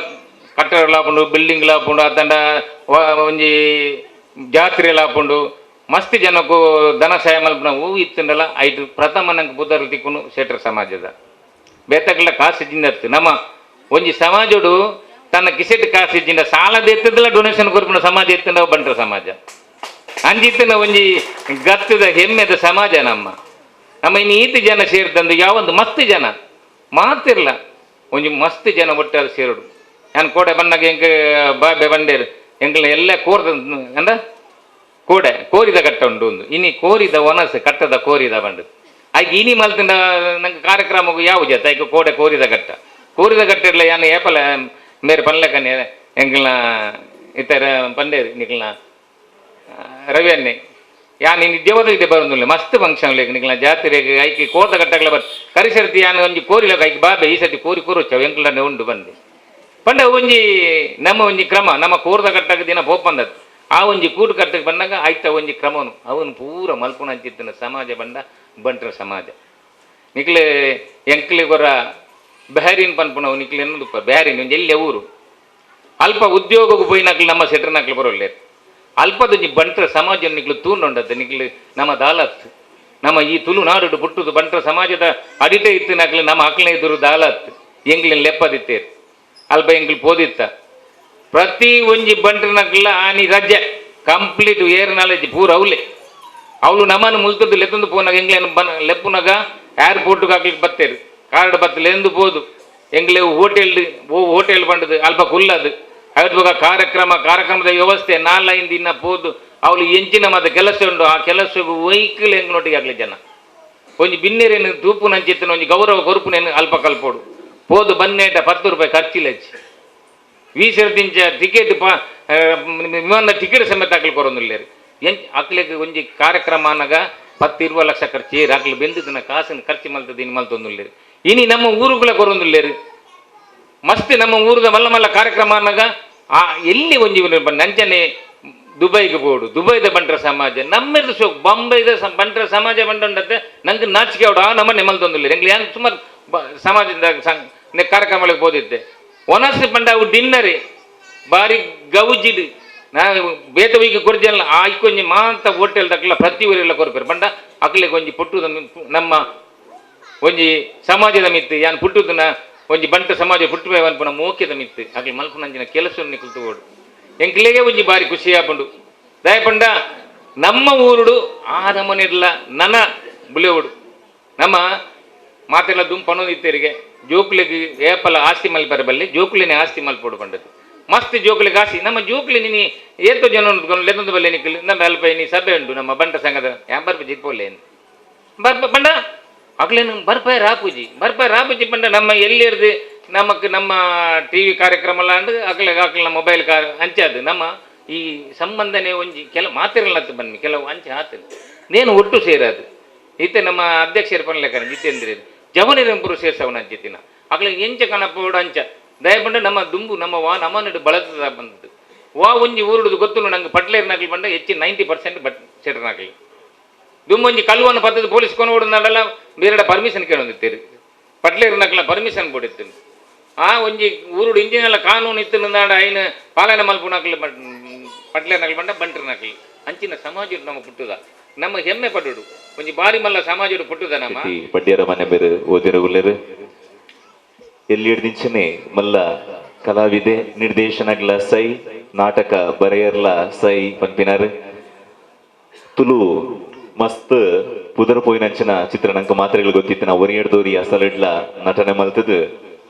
ಕಟ್ಟಡ ಆಪುಂಡು ಬಿಲ್ಡಿಂಗ್ ಆಪುಂಡು ಅತ್ತಂಡ ಒಂಜಿ ಜಾತ್ರೆ ಆಪುಂಡು ಮಸ್ತ್ ಜನಕ್ಕೂ ಧನ ಸಹಾಯ ಮಲ್ಪುನ ಹೂ ಇತ್ತಂಡಲ ಐಟು ಪ್ರಥಮ ನಂಗೆ ಬುದ್ಧರು ತಿಕ್ಕುನು ಶೆಟ್ಟರ್ ಸಮಾಜದ ಬೇತಕ್ಲ ಕಾಸು ಜಿಂದತ್ತು ನಮ್ಮ ಒಂಜಿ ಸಮಾಜಡು ತನ್ನ ಕಿಸೆಟ್ ಕಾಸು ಜಿಂದ ಸಾಲದ ಎತ್ತದಲ್ಲ ಡೊನೇಷನ್ ಕೊರ್ಪುನ ಸಮಾಜ ಎತ್ತಂಡ ಬಂಟ್ರ ಸಮಾಜ ಅಂಜಿತ್ತನ ಒಂಜಿ ಗತ್ತದ ಹೆಮ್ಮೆದ ಸಮಾಜ ನಮ್ಮ ನಮ್ಮ ಇನ್ನು ಈತಿ ಜನ ಸೇರಿದಂದು ಯಾವೊಂದು ಮಸ್ತ್ ಜನ ಮಾತಿರ್ಲ ಒಂಜಿ ಮಸ್ತ್ ಜನ ಒಟ್ಟಾದ ಸೇರುಡು ನಾನು ಕೋಡೆ ಬಂದಾಗ ಎಂಕ್ ಬಾಬೆ ಬಂಡೇರು ಎಂಕ್ಲ ಎಲ್ಲ ಕೋರ್ದ ಅಂದ ಕೋಡೆ ಕೋರಿದ ಕಟ್ಟ ಉಂಟು ಒಂದು ಇನಿ ಕೋರಿದ ಒನಸು ಕಟ್ಟದ ಕೋರಿದ ಬಂಡು ಆಯ್ಕೆ ಇನಿ ಮಲ್ತಿಂದ ನಂಗೆ ಕಾರ್ಯಕ್ರಮಕ್ಕೂ ಯಾವ ಜೊತೆ ಐಕೆ ಕೋಡೆ ಕೋರಿದ ಕಟ್ಟ ಕೋರಿದ ಕಟ್ಟ ಇರಲ್ಲ ಯಾನ್ ಏಪಲ ಮೇರೆ ಪನ್ಲಕನೆ ಎಂಕ್ಲ ಇತ್ತರ ಪಂಡೇರು ನಿಕ್ಲ ರವಿ ಅನ್ನೆ ಯಾನ್ ಇನಿ ದೇವದ ಇದೆ ಬರೋದಿಲ್ಲ ಮಸ್ತ್ ಫಂಕ್ಷನ್ ಲೇಕ್ ನಿಕ್ಲ ಜಾತ್ರೆಗೆ ಐಕೆ ಕೋರ್ದ ಕಟ್ಟಗ್ಲ ಬರ್ ಕರಿಸರ್ತಿ ಯಾನ್ ಒಂಜಿ ಕೋರಿಲಕ ಐಕೆ ಬಾಬೆ ಈ ಸರ್ತಿ ಕೋರಿ ಕೋರೋಚ ಎಂಕ್ಲನೆ ಉಂಡು ಬಂದೆ ಪಂಡ ಒಂಜಿ ನಮ್ಮ ಒಂಜಿ ಕ್ರಮ ನಮ್ಮ ಕೋರ್ದ ಕಟ್ಟಾಗ ದಿನ ಪೋಪಂದದ್ದು ಆ ಒಂಜಿ ಕೂಡು ಕಟ್ಟಕ್ಕೆ ಬಂದಾಗ ಆಯ್ತ ಒಂಜಿ ಕ್ರಮನು ಅವನು ಪೂರ ಮಲ್ಪುನ ಅಂಚಿತ್ತಿನ ಸಮಾಜ ಬಂಡ ಬಂಟ್ರ ಸಮಾಜ ನಿಕ್ಲೆ ಎಂಕ್ಲೆ ಗೊರ ಬ್ಯಾರಿನ್ ಪನ್ಪುನವು ನಿಕ್ಲೆ ಎನ್ನದುಪ್ಪ ಬ್ಯಾರಿನ್ ಒಂಜಿ ಎಲ್ಲೆ ಊರು ಅಲ್ಪ ಉದ್ಯೋಗಕ್ಕೆ ಪೋಯಿನಕ್ಲು ನಮ್ಮ ಸೆಟ್ರನಕ್ಲು ಬರೋಲ್ಲೇರು ಅಲ್ಪದೊಂಜಿ ಬಂಟ್ರ ಸಮಾಜ ನಿಕ್ಲು ತೂಂಡೊಂಡದ್ದು ನಿಕ್ಲು ನಮ್ಮ ದಾಲತ್ ನಮ್ಮ ಈ ತುಳುನಾಡು ಪುಟ್ಟುದು ಬಂಟ್ರ ಸಮಾಜದ ಅಡಿಟೆ ಇತ್ತು ನಕ್ಲು ನಮ್ಮ ಅಕ್ಲೆ ಎದುರು ದಾಲತ್ ಎಂಗ್ಲಿನ ಲೆಪ್ಪದಿತ್ತೇರು ಅಲ್ಪ ಎಂಕ್ಲು ಪೋದಿತ್ತ ಪ್ರತಿ ಒಂಜಿ ಬಂಟ್ರನಕ್ಲ ಆನಿ ರಜೆ ಕಂಪ್ಲೀಟ್ ಏರ್ ನಾಲೆಜ್ ಪೂರ ಅವಲೆ ಅವಳು ನಮ್ಮನ್ನು ಮುಲ್ತದ್ದು ಲೆತ್ತಂದು ಪೋನಾಗ ಎಂಗ್ಲೇನು ಬನ್ ಲೆಪ್ಪುನಾಗ ಏರ್ಪೋರ್ಟ್ಗೆ ಹಾಕ್ಲಿಕ್ಕೆ ಬತ್ತೇರು ಕಾರ್ಡ್ ಬತ್ತಲೆ ಎಂದು ಪೋದು ಎಂಗ್ಲೆ ಹೋಟೆಲ್ ಓ ಹೋಟೆಲ್ ಬಂಡದು ಅಲ್ಪ ಕುಲ್ಲದು ಐದು ಕಾರ್ಯಕ್ರಮ ಕಾರ್ಯಕ್ರಮದ ವ್ಯವಸ್ಥೆ ನಾಲ್ಐದು ದಿನ ಪೋದು ಅವಳು ಎಂಚಿನ ಮತ್ತೆ ಕೆಲಸ ಉಂಟು ಆ ಕೆಲಸಕ್ಕೆ ವೆಹಿಕಲ್ ಎಂಗ್ನೊಟ್ಟಿಗೆ ಆಗ್ಲಿ ಜನ ಒಂಜಿ ಬಿನ್ನೆರೇನು ತೂಪು ನಂಚಿತ್ತನ ಒಂಜಿ ಗೌರವ ಕೊರುಪುನೇನು ಅಲ್ಪ ಕಲ್ಪೋಡು ಪೋದು ಬನ್ನೇಟ 10 ರೂಪಾಯಿ ಖರ್ಚಿಲಚ್ಚಿ ವೀಸರದಿಂಚ ಟಿಕೆಟ್ ಪಾ ವಿಮಾನದ ಟಿಕೆಟ್ ಸಮೇತ ಹಾಕ್ಲಿಕ್ಕೆ ಕೊರೊಂದುಲ್ಲೇರು ಎಂಚ್ ಅಕ್ಲೆಗ್ ಒಂಜಿ ಕಾರ್ಯಕ್ರಮ ಅನ್ನಗ 10-20 ಲಕ್ಷ ಖರ್ಚು ಏರು ಅಕ್ಲು ಬೆಂದಿದ್ದನ ಕಾಸನ್ನು ಖರ್ಚು ಮಲ್ತದ ಇನ್ನು ಮಲ್ತೊಂದುಲ್ಲೇರು ಇನಿ ನಮ್ಮ ಊರುಗಳ ಕೊರೊಂದುಲ್ಲೇರು ಮಸ್ತ್ ನಮ್ಮ ಊರದ ಮಲ್ಲ ಮಲ್ಲ ಕಾರ್ಯಕ್ರಮ ಅನ್ನಗ ಆ ಎಲ್ಲಿ ಒಂಜಿ ನಂಚನೆ ದುಬೈಗೆ ಬೋಡು ದುಬೈದ ಬಂಟ್ರ ಸಮಾಜ ನಮ್ಮೆರ್ದು ಶೋಕ್ ಬಾಂಬೈದ ಬಂಟ್ರ ಸಮಾಜ ಬಂಡಂಡತ್ತೆ ನಂಗೆ ನಾಚಿಕೆ ಅವಡ ನಮ್ಮ ನೆಮ್ಮಲ್ತೊಂದುಲ್ಲೇರು ಎಂಗ್ಲು ಯಾನ್ ಸುಮಾರು ಸಮಾಜದ ಕಾರ್ಯಕ್ರಮಗಳಿಗೆ ಹೋದಿದ್ದೆ ಒನಸ್ ಪಂಡ ಅವು ಡಿನ್ನರೇ ಬಾರಿ ಗೌಜಿಡ್ ನಾ ಬೇತವಿಗೆ ಕೊರ್ಜಲ್ಲ ಆಯ್ಕೊಂಜಿ ಮಾಂತ ಹೋಟೆಲ್ ದಕ್ಲ ಪ್ರತಿ ಊರೆಲ್ಲ ಕೊರ್ಪೇರು ಪಂಡ ಅಕ್ಲೆ ಒಂಜಿ ಪುಟ್ಟುದ ನಮ್ಮ ಒಂಜಿ ಸಮಾಜದ ಮಿತ್ತು ಯಾನ್ ಪುಟ್ಟುದನ ಒಂಜಿ ಬಂಟ ಸಮಾಜ ಪುಟ್ಟುವೆ ಅನ್ಪುನ ಮೋಕ್ಯದ ಮಿತ್ತು ಅಕ್ಲೆ ಮಲ್ಪುನಂಜಿನ ಕೆಲಸ ನಿಕುಲ್ತು ಓಡು ಎಂಕ್ಲೆಗೆ ಒಂಜಿ ಬಾರಿ ಖುಷಿ ಆಪುಂಡು ದಯಪಂಡ ನಮ್ಮ ಊರುಡು ಆ ನಮನಿರ್ಲ ನನ ಬುಲೆವುಡು ನಮ್ಮ ಮಾತೆಲ್ಲ ದುಂಪು ಪನೊಂದಿತ್ತೇರಿಗೆ ಜೋಕ್ಲಿಗೆ ಏಪಲ ಆಸ್ತಿ ಮಲ್ಪರ ಬಲ್ಲಿ ಜೋಕ್ಲಿನೇ ಆಸ್ತಿ ಮಲ್ಪೋಡು ಪಂಡದು ಮಸ್ತ್ ಜೋಕ್ಲಿಗೆ ಆಸ್ತಿ ನಮ್ಮ ಜೋಕ್ಲಿ ನೀನಿ ಏತೋ ಜನ ಲೆತ್ತೊಂದು ಬಲ್ಲೆ ನಿಕ್ಕಲು ನಮ್ಮ ಅಲ್ಪ ನೀ ಸಭೆ ಉಂಟು ನಮ್ಮ ಬಂಟ ಸಂಘದ ಯಾ ಬರ್ಪ ಜಿಪ್ಪೋಲೇನು ಬರ್ಪ ಬಂಡ ಅಗ್ಲೇನು ಬರ್ಪಾಯ ರಾಪೂಜಿ ಬರ್ಪಾಯ ರಾಪೂಜಿ ಬಂಡ ನಮ್ಮ ಎಲ್ಲಿರ್ದು ನಮಕ್ ನಮ್ಮ ಟಿವಿ ಕಾರ್ಯಕ್ರಮ ಅಂಡ್ ಅಕ್ಲೆ ಅಕ್ಲ ಮೊಬೈಲ್ ಕಾರ್ ಅಂಚಾದು ನಮ್ಮ ಈ ಸಂಬಂಧನೇ ಒಂಜಿ ಕೆಲ ಮಾತಿರಲ್ಲ ಬನ್ನಿ ಕೆಲವು ಅಂಚೆ ಆತನು ನೇನು ಒಟ್ಟು ಸೇರದು ಈತ ನಮ್ಮ ಅಧ್ಯಕ್ಷರು ಪನ್ಲೆಕ್ಕನ ಜಿತೇಂದ್ರ ಜವನಿರಂಪುರು ಸೇರ್ಸವನ ಅಂಚಿತ್ತಿನ ಅಕ್ಲೆ ಎಂಚ ಕನಪೋಡು ಅಂಚ ದಯಪಂಡ ನಮ್ಮ ದುಂಬು ನಮ್ಮ ವಾ ನಮ್ಮನ್ನು ಬಳತದ ಬಂದದ್ದು ವಾ ಒಂಜಿ ಊರುಡುದು ಗೊತ್ತುಂಡು ನಂಗೆ ಪಟ್ಲೇರ್ ನಕಲು ಬಂಡ ಹೆಚ್ಚು 90% ಬಟ್ ಸೆಟರ್ ನಕಲು ದುಂಬೊಂಜಿ ಕಲ್ವನ್ನು ಪತ್ತದ ಪೊಲೀಸ್ ಕೊನೋಡು ನಡಲ ಬೇರೆಡ ಪರ್ಮಿಷನ್ ಕೇಳೊಂದಿತ್ತೀರಿ ಪಟ್ಲೇರ್ ನಕಲ ಪರ್ಮಿಷನ್ ಕೊಡಿತ್ತು ಆ ಒಂಜಿ ಊರುಡು ಇಂಜಿನೆಲ್ಲ ಕಾನೂನು ಇತ್ತು ನಾಡ ಐನ ಪಾಲನೆ ಮಲ್ಪು ನಕಲು ಪಟ್ಲೇರ್ ನಕಲು ಬಂಡ ಬಂಟ್ರ ನಕಲು ಅಂಚಿನ ಸಮಾಜ ನಮ್ಮ ಪುಟ್ಟುದ ನಮ್ಮ ಹೆಮ್ಮೆ ಪಡುಡು ಒಂಜಿ ಬಾರಿ ಮಲ್ಲ ಸಮಾಜಡು ಪುಟ್ಟುದ ನಮ್ಮ ಶೆಟ್ಟಿ ಪಡ್ಯರ ಮನೆ ಬೇರು ಓದಿರ ಉಲ್ಲೆರು. ಎಲ್ಲಿ ಹಿಡ್ದಿಂಚನೆ ಮಲ್ಲ ಕಲಾವಿದೆ, ನಿರ್ದೇಶನಗ್ಲ ಸೈ, ನಾಟಕ ಬರೆಯರ್ಲ ಸೈ ಪನ್ಪಿನಾರ್. ತುಲು ಮಸ್ತ್ ಪುದರ್ ಪೋಯಿನಂಚಿನ ಚಿತ್ರ ನಂಕ ಮಾತ್ರೆಗಳು ಗೊತ್ತಿತ್ತು. ನಾವು ಒರಿಯಡ್ದೋರಿ ಅಸಲಿಡ್ಲ ನಟನೆ ಮಲ್ತದು.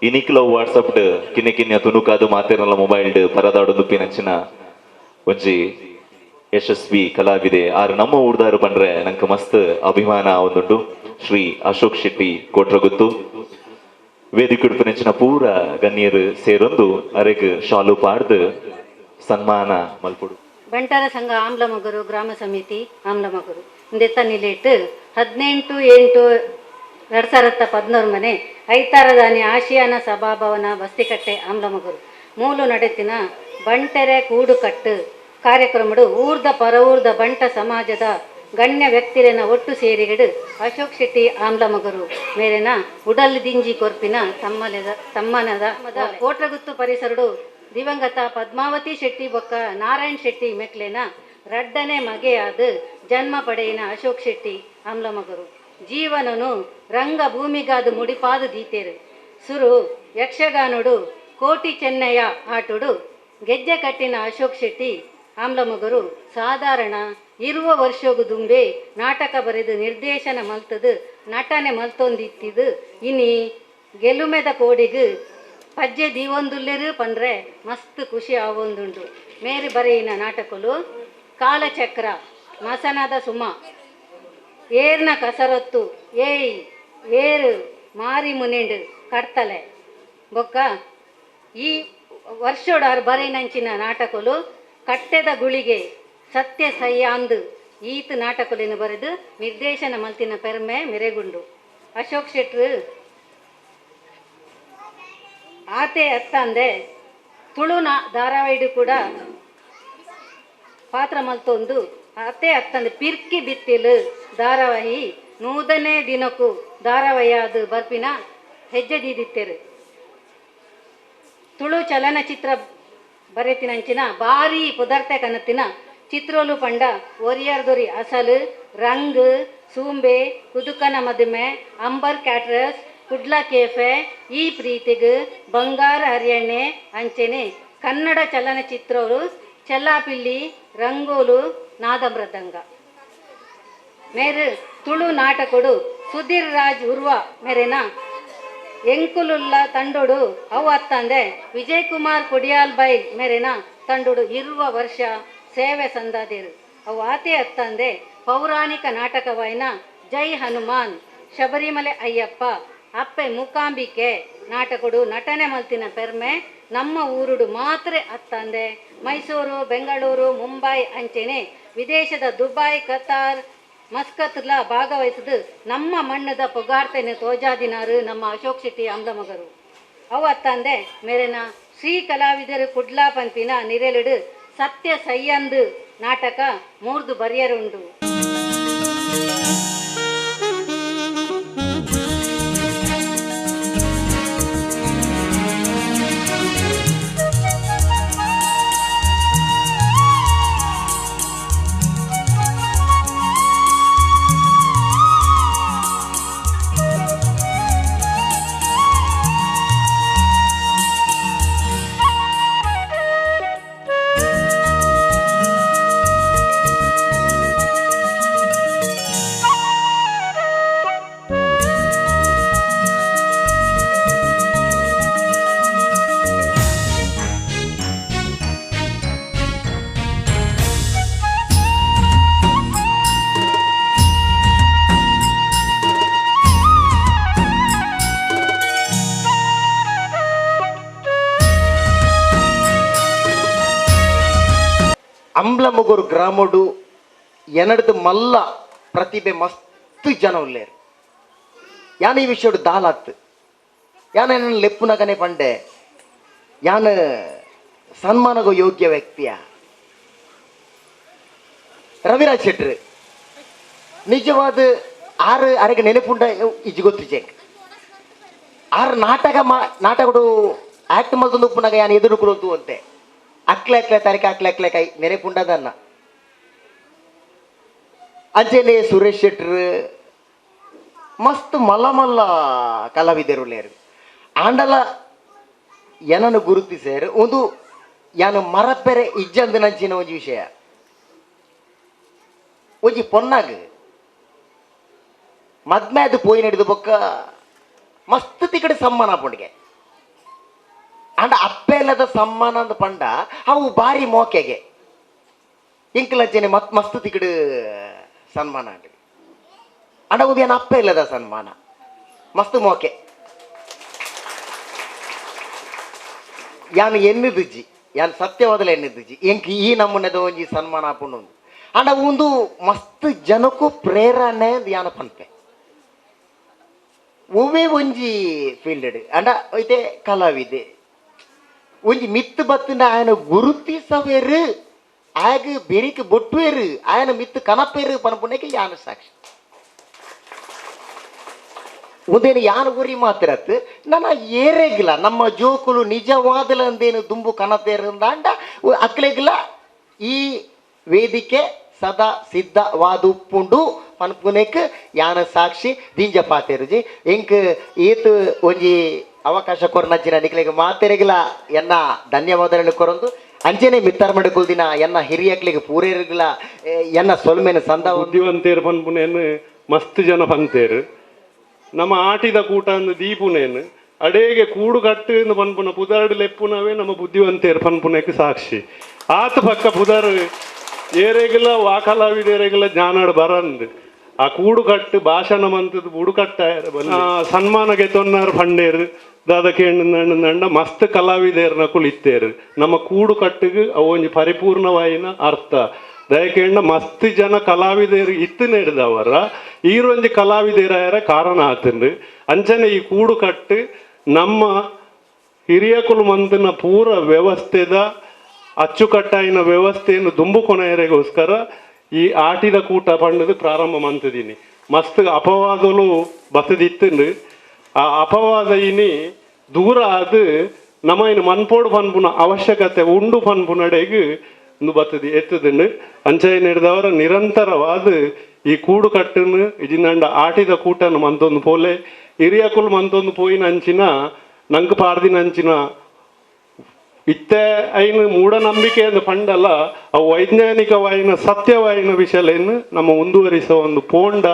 ಇನಿಕ್ಲ ವಾಟ್ಸಪ್ ಕಿನ್ನೆ ಕಿನ್ನೆ ತುನುಕಾದು ಮಾತೆರ್ನಲ ಮೊಬೈಲ್ ಪರದಾಡು ದುಪ್ಪಿನಂಚಿನ ಒಂಜಿ ಯಶಸ್ವಿ ಕಲಾವಿದೆ ಆರು ನಮ್ಮ ಊರ್ದಾರು ಪಂಡ್ರೆ ನಂಕ ಮಸ್ತ್ ಅಭಿಮಾನ ಒಂದುಂಡು. ಶ್ರೀ ಅಶೋಕ್ ಶೆಟ್ಟಿ ಕೋಟ್ರಗುತ್ತು ವೇದಿಕೆ ಉಡುಪಿನಂಚಿನ ಪೂರ ಗಣ್ಯರು ಸೇರೊಂದು ಅರೆಗ್ ಶಾಲು ಪಾಡ್ದು ಸನ್ಮಾನ ಮಲ್ಪುಡು. ಬಂಟರ ಸಂಘ ಆಮ್ಲಮೊಗರು ಗ್ರಾಮ ಸಮಿತಿ ಆಮ್ಲಮೊಗರು ಇಂದೆತ್ತ ನಿಲೇಟ್ 18/8/2013 ಮನೆ ಐತಾರದಾನಿ ಆಶಿಯಾನ ಸಭಾಭವನ ಬಸ್ತಿಕಟ್ಟೆ ಆಮ್ಲಮೊಗರು ಮೂಲು ನಡೆತಿನ ಬಂಟೆರೆ ಕೂಡುಕಟ್ಟು ಕಾರ್ಯಕ್ರಮಡು ಊರ್ದ ಪರವೂರ್ದ ಬಂಟ ಸಮಾಜದ ಗಣ್ಯ ವ್ಯಕ್ತಿರೆನ ಒಟ್ಟು ಸೇರಿಗಡು ಅಶೋಕ್ ಶೆಟ್ಟಿ ಆಮ್ಲಮೊಗರು ಮೇರೆನ ಉಡಲ್ ದಿಂಜಿ ಕೊರ್ಪಿನ ತಮ್ಮಲೆದ ತಮ್ಮನದ ಕೋಟ್ರಗುತ್ತು ಪರಿಸರಡು ದಿವಂಗತ ಪದ್ಮಾವತಿ ಶೆಟ್ಟಿ ಬೊಕ್ಕ ನಾರಾಯಣ್ ಶೆಟ್ಟಿ ಮೆಕ್ಲೆನ ರಡ್ಡನೆ ಮಗೆಯಾದ ಜನ್ಮ ಪಡೆಯಿನ ಅಶೋಕ್ ಶೆಟ್ಟಿ ಆಮ್ಲಮಗರು ಜೀವನನು ರಂಗಭೂಮಿಗಾದ ಮುಡಿಪಾದ ದೀತೇರು. ಸುರು ಯಕ್ಷಗಾನುಡು ಕೋಟಿ ಚೆನ್ನಯ್ಯ ಆಟುಡು ಗೆಜ್ಜೆ ಕಟ್ಟಿನ ಅಶೋಕ್ ಶೆಟ್ಟಿ ಆಮ್ಲಮಗರು ಸಾಧಾರಣ 20 ವರ್ಷಗು ದುಂಬೆ ನಾಟಕ ಬರೆದು ನಿರ್ದೇಶನ ಮಲ್ತದು ನಟನೆ ಮಲ್ತೊಂದಿತ್ತಿದು. ಇನಿ ಗೆಲುಮೆದ ಕೋಡಿಗು ಪಜ್ಜೆ ದೀವೊಂದುಲ್ಲೆರು ಪಂಡ್ರೆ ಮಸ್ತ್ ಖುಷಿ ಆವೊಂದುಂಡು. ಮೇರಿ ಬರೆಯಿನ ನಾಟಕಲು ಕಾಲಚಕ್ರ, ಮಸನದ ಸುಮ, ಏರ್ನ ಕಸರತ್ತು, ಏಯ್ ಏರು ಮಾರಿ ಮುನಿಂಡು ಕಡ್ತಲೆ ಬೊಕ್ಕ ಈ ವರ್ಷೋಡಾರ್ ಬರೆಯಿನಂಚಿನ ನಾಟಕಲು ಕಟ್ಟೆದ ಗುಳಿಗೆ, ಸತ್ಯ ಸಯ್ಯಾಂದು ಈತ ನಾಟಕಲಿನ ಬರೆದು ನಿರ್ದೇಶನ ಮಲ್ತಿನ ಪೆರ್ಮೆ ಮೆರೆಗುಂಡು. ಅಶೋಕ್ ಶೆಟ್ರು ಆತೆ ಅತ್ತಂದೆ ತುಳುನ ಧಾರಾವಾಹಿಡು ಕೂಡ ಪಾತ್ರ ಮಲ್ತೊಂದು ಅತ್ತೆ ಅತ್ತಂದೆ ಪಿರ್ಕಿ ಬಿತ್ತಿಲು ಧಾರಾವಾಹಿ 100ನೇ ದಿನಕ್ಕೂ ಧಾರಾವಾಹಿ ಅದು ಬರ್ಪಿನ ಹೆಜ್ಜೆ ದೀದಿತ್ತೇರು. ತುಳು ಚಲನಚಿತ್ರ ಬರೆತಿನಂಚಿನ ಭಾರಿ ಪುದರ್ತೆ ಕನತಿನ ಚಿತ್ರೋಲು ಪಂಡ ಒರಿಯರ್ದೊರಿ ಅಸಲು, ರಂಗ್, ಸೂಂಬೆ, ಕುದುಕನ ಮದುಮೆ, ಅಂಬರ್ ಕ್ಯಾಟ್ರಸ್, ಕುಡ್ಲ ಕೇಫೆ, ಈ ಪ್ರೀತಿಗ್, ಬಂಗಾರ ಹರಿಯಣ್ಣೆ ಅಂಚೆನೆ ಕನ್ನಡ ಚಲನಚಿತ್ರರು ಚೆಲ್ಲಾಪಿಲ್ಲಿ, ರಂಗೋಲು, ನಾದಮೃದಂಗ. ಮೇರು ತುಳು ನಾಟಕಡು ಸುಧೀರ್ ರಾಜ್ ಉರ್ವ ಮೇರೆನ ಎಂಕುಲುಲ್ಲ ತಂಡೋಡು ಅವು ಅತ್ತಂದೆ ವಿಜಯ್ ಕುಮಾರ್ ಕೊಡಿಯಾಲ್ ಬೈಲ್ ಮೇರೆನ ತಂಡೋಡು 20 ವರ್ಷ ಸೇವೆ ಸಂದಾದಿರು. ಅವು ಆತೆ ಅತ್ತಂದೆ ಪೌರಾಣಿಕ ನಾಟಕವಾಯಿನ ಜೈ ಹನುಮಾನ್, ಶಬರಿಮಲೆ ಅಯ್ಯಪ್ಪ, ಅಪ್ಪೆ ಮೂಕಾಂಬಿಕೆ ನಾಟಕಡು ನಟನೆ ಮಲ್ತಿನ ಪೆರ್ಮೆ ನಮ್ಮ ಊರುಡು ಮಾತ್ರ ಅತ್ತಂದೆ ಮೈಸೂರು, ಬೆಂಗಳೂರು, ಮುಂಬೈ ಅಂಚೆನೆ ವಿದೇಶದ ದುಬೈ, ಕತಾರ್, ಮಸ್ಕತ್ಲ ಭಾಗವಹಿಸಿದು ನಮ್ಮ ಮಣ್ಣದ ಪುಗಾರ್ತೆನೆ ತೋಜಾದಿನಾರು ನಮ್ಮ ಅಶೋಕ್ ಶೆಟ್ಟಿ ಆಮ್ಲಮಗರು. ಅವು ಅತ್ತಂದೆ ಮೇರೆನ ಶ್ರೀ ಕಲಾವಿದರು ಕುಡ್ಲಾ ಪಂಪಿನ ನಿರೆಲಿಡು ಸತ್ಯ ಸಯ್ಯಂದು ನಾಟಕ ಮೂರ್ದು ಬರಿಯರುಂಡು. ಅಂಬ್ಲಮೊಗರು ಗ್ರಾಮಡು ಎನಡ್ದು ಮಲ್ಲ ಪ್ರತಿಭೆ ಮಸ್ತ್ ಜನ ಉಲ್ಲೇರು. ಯಾನ್ ಈ ವಿಷಯಡು ದಾಲಾತ್ ಯಾನ ಲೆಪ್ಪುನಗನೆ ಪಂಡೆ ಯಾನ ಸನ್ಮಾನಗೋ ಯೋಗ್ಯ ವ್ಯಕ್ತಿಯ ರವಿರಾಜ್ ಶೆಟ್ರು ನಿಜವಾದ ಆರು ಅರೆಗೆ ನೆನಪುಂಡ ಇಜ್ಜಿ ಗೊತ್ತಿಜೆ ಆರು ನಾಟಕ ನಾಟಕಡು ಆಕ್ಟ್ ಮಲ್ತೊಂದು ಉಪ್ಪುನಗ ಯಾನ್ ಎದುರು ಕುಲೊಂದು ಅಂತೆ ಅಕ್ಲೆ ಅಕ್ಲೆ ತಾರೀಕು ಅಕ್ಲೆ ಅಕ್ಲೆ ಕೈ ನೆನಪುಂಡದನ್ನ ಅಂಚೆನೆ ಸುರೇಶ್ ಶೆಟ್ರ್ ಮಸ್ತ್ ಮಲ್ಲ ಮಲ್ಲ ಕಲಾವಿದರುಲೇರು ಆಂಡಲ ಎನನು ಗುರುತಿಸೇರು ಒಂದು ಯಾನು ಮರಪೆರೆ ಇಜ್ಜಂದು ನಂಚಿನ ಒಂಜಿ ವಿಷಯ. ಒಂಜಿ ಪೊನ್ನಾಗ ಮದ್ಮ್ಯಾದ ಪೋಯಿ ನಡೆದು ಬೊಕ್ಕ ಮಸ್ತ್ ತಿಕಡೆ ಸಮ್ಮಾನ ಪಂಡಿಗೆ. ಆಂಡ ಅಪ್ಪೆಲ್ಲದ ಸಮ್ಮಾನ ಅಂದ ಪಂಡ ಅವು ಬಾರಿ ಮೋಕೆಗೆ ಇಂಕಲಂಚನೆ ಮತ್ ಮಸ್ತ್ ತಿಕಡು ಸನ್ಮಾನ ಆಂಡ್. ಆಂಡ ಉದೇನ ಅಪ್ಪೆ ಇಲ್ಲದ ಸನ್ಮಾನ ಮಸ್ತ್ ಮೋಕೆ. ಯಾನು ಎನ್ನಿದುಜ್ಜಿ, ಯಾನ್ ಸತ್ಯವಾದಲ ಎನ್ನಿದುಜ್ಜಿ ಎಂಕ್ ಈ ನಮೂನೆದ ಒಂಜಿ ಸನ್ಮಾನ ಆಪುಂಡು. ಆಂಡ ಒಂದು ಮಸ್ತ್ ಜನಕ್ಕೂ ಪ್ರೇರಣೆ ಯಾನ ಪನ್ಪೆ. ಒವ್ವೇ ಒಂಜಿ ಫೀಲ್ಡ್ ಅಂಡ ಐತೆ ಕಲಾವಿದೆ ಒಂಜಿ ಮಿತ್ತು ಬತ್ತಿನ ಆಯನ ಗುರುತಿಸವೇರು, ಆಯಗ ಬೆರಿಕ್ ಬೊಟ್ಟುವೇರು, ಆಯನ ಮಿತ್ತು ಕನಪೇರು ಪನ್ಪುನೆಗೆ ಯಾನ ಸಾಕ್ಷಿ. ಒಂದೇನು ಯಾನ ಉರಿ ಮಾತ್ರತ್ ನನ್ನ ಏರೆಗಿಲ್ಲ ನಮ್ಮ ಜೋಕುಲು ನಿಜವಾದಲ ಅಂದೇನು ದುಂಬು ಕನತೇರಂದಾಂಡ ಅಕ್ಲೆಗಿಲ್ಲ ಈ ವೇದಿಕೆ ಸದಾ ಸಿದ್ಧವಾದುಪ್ಪುಂಡು ಪನ್ಪುನೆಕ್ ಯಾನ ಸಾಕ್ಷಿ ದಿಂಜ ಪಾತೆರುಜಿ. ಎಂಕ್ ಏತ್ ಒಂಜಿ ಅವಕಾಶ ಕೊರ್ನಜ್ಜಿನ ನಿಕ್ಲೆಗ್ ಮಾತೆರೆಗಿಲ ಎನ್ನ ಧನ್ಯವಾದಗಳನ್ನು ಕೊರೊಂದು ಅಂಚೆನೆ ಮಿತ್ತರ್ಮಡೆ ಕುಲ್ದಿನ ಎನ್ನ ಹಿರಿಯಕ್ಲಿಗೆ ಪೂರೇರುಗಿಲ ಎನ್ನ ಸೊಲ್ಮೆನ ಸಂದ. ಬುದ್ಧಿವಂತೇರು ಪನ್ಪುನೇನು ಮಸ್ತ್ ಜನ ಪಂತೇರು. ನಮ್ಮ ಆಟಿದ ಕೂಟ ಅಂದ್ ದೀಪುನೇನು ಅಡೇಗೆ ಕೂಡು ಕಟ್ಟು ಪನ್ಪುನ ಪುದರ್ಡ್ ಲೆಪ್ಪುನವೇ ನಮ್ಮ ಬುದ್ಧಿವಂತೇರು ಪನ್ಪುನೆಕ್ ಸಾಕ್ಷಿ. ಆತ ಪಕ್ಕ ಪುದರ್ ಏರೆಗಿಲ ವಾಕಲಾವಿದೇರೆಗಿಲ ಜ್ಞಾನಡ್ ಬರಂದ್ ಆ ಕೂಡು ಕಟ್ಟು ಭಾಷಣ ಮಂತದ ಬುಡುಕಟ್ಟ ಸನ್ಮಾನಗೆ ತೊನ್ನಾರು ಫಂಡೇರು ದಾದ ಕೇಂಡ ಮಸ್ತ್ ಕಲಾವಿದೇರ್ನ ಕುಳಿತೇರು. ನಮ್ಮ ಕೂಡು ಕಟ್ಟಿಗೆ ಅವು ಒಂಜಿ ಪರಿಪೂರ್ಣವಾಯಿನ ಅರ್ಥ. ದಯಕೇಂಡ ಮಸ್ತ್ ಜನ ಕಲಾವಿದೇರು ಇತ್ತು ನೆಡ್ದವರ ಈರೊಂಜಿ ಕಲಾವಿದೇರಾಯರ ಕಾರಣ ಆತಂದು. ಅಂಚನೆ ಈ ಕೂಡು ಕಟ್ಟು ನಮ್ಮ ಹಿರಿಯಕುಲು ಮಂತಿನ ಪೂರ ವ್ಯವಸ್ಥೆದ ಅಚ್ಚುಕಟ್ಟಾಯಿನ ವ್ಯವಸ್ಥೆಯನ್ನು ದುಂಬು ಕೊನೆಯರೆಗೋಸ್ಕರ ಈ ಆಟಿದ ಕೂಟ ಪಂಡದು ಪ್ರಾರಂಭ ಮಂತಿದ್ದೀನಿ. ಮಸ್ತ್ ಅಪವಾದಲು ಬಸದಿತ್ತಂದು ಆ ಅಪವಾದ ಇನಿ ದೂರ ಆದ್ ನಮ್ಮ ಇನ್ನು ಮನ್ಪೋಡು ಪನ್ಪುನ ಅವಶ್ಯಕತೆ ಉಂಡು ಪನ್ಪುನಡೆಗ್ ಇಂದು ಬತ್ತದಿ ಎತ್ತದಂಡು. ಅಂಚೆ ನಡೆದವರ ನಿರಂತರವಾದ ಈ ಕೂಡು ಕಟ್ಟನ್ನು ಇಜಿನಂಡ ಆಟಿದ ಕೂಟನ್ನು ಮಂತೊಂದು ಪೋಲೆ ಹಿರಿಯಕುಲು ಮಂತೊಂದು ಪೋಯಿನ ಅಂಚಿನ ನಂಕ್ ಪಾರ್ದಿನ ಅಂಚಿನ ಇತ್ತೆ ಐನು ಮೂಢನಂಬಿಕೆ ಅಂದ್ ಪಂಡಲ ಅವು ವೈಜ್ಞಾನಿಕವಾಯಿನ ಸತ್ಯವಾಯಿನ ವಿಷಯಲೇನು ನಮ್ಮ ಮುಂದುವರಿಸುವ ಒಂದು ಪೋಂಡ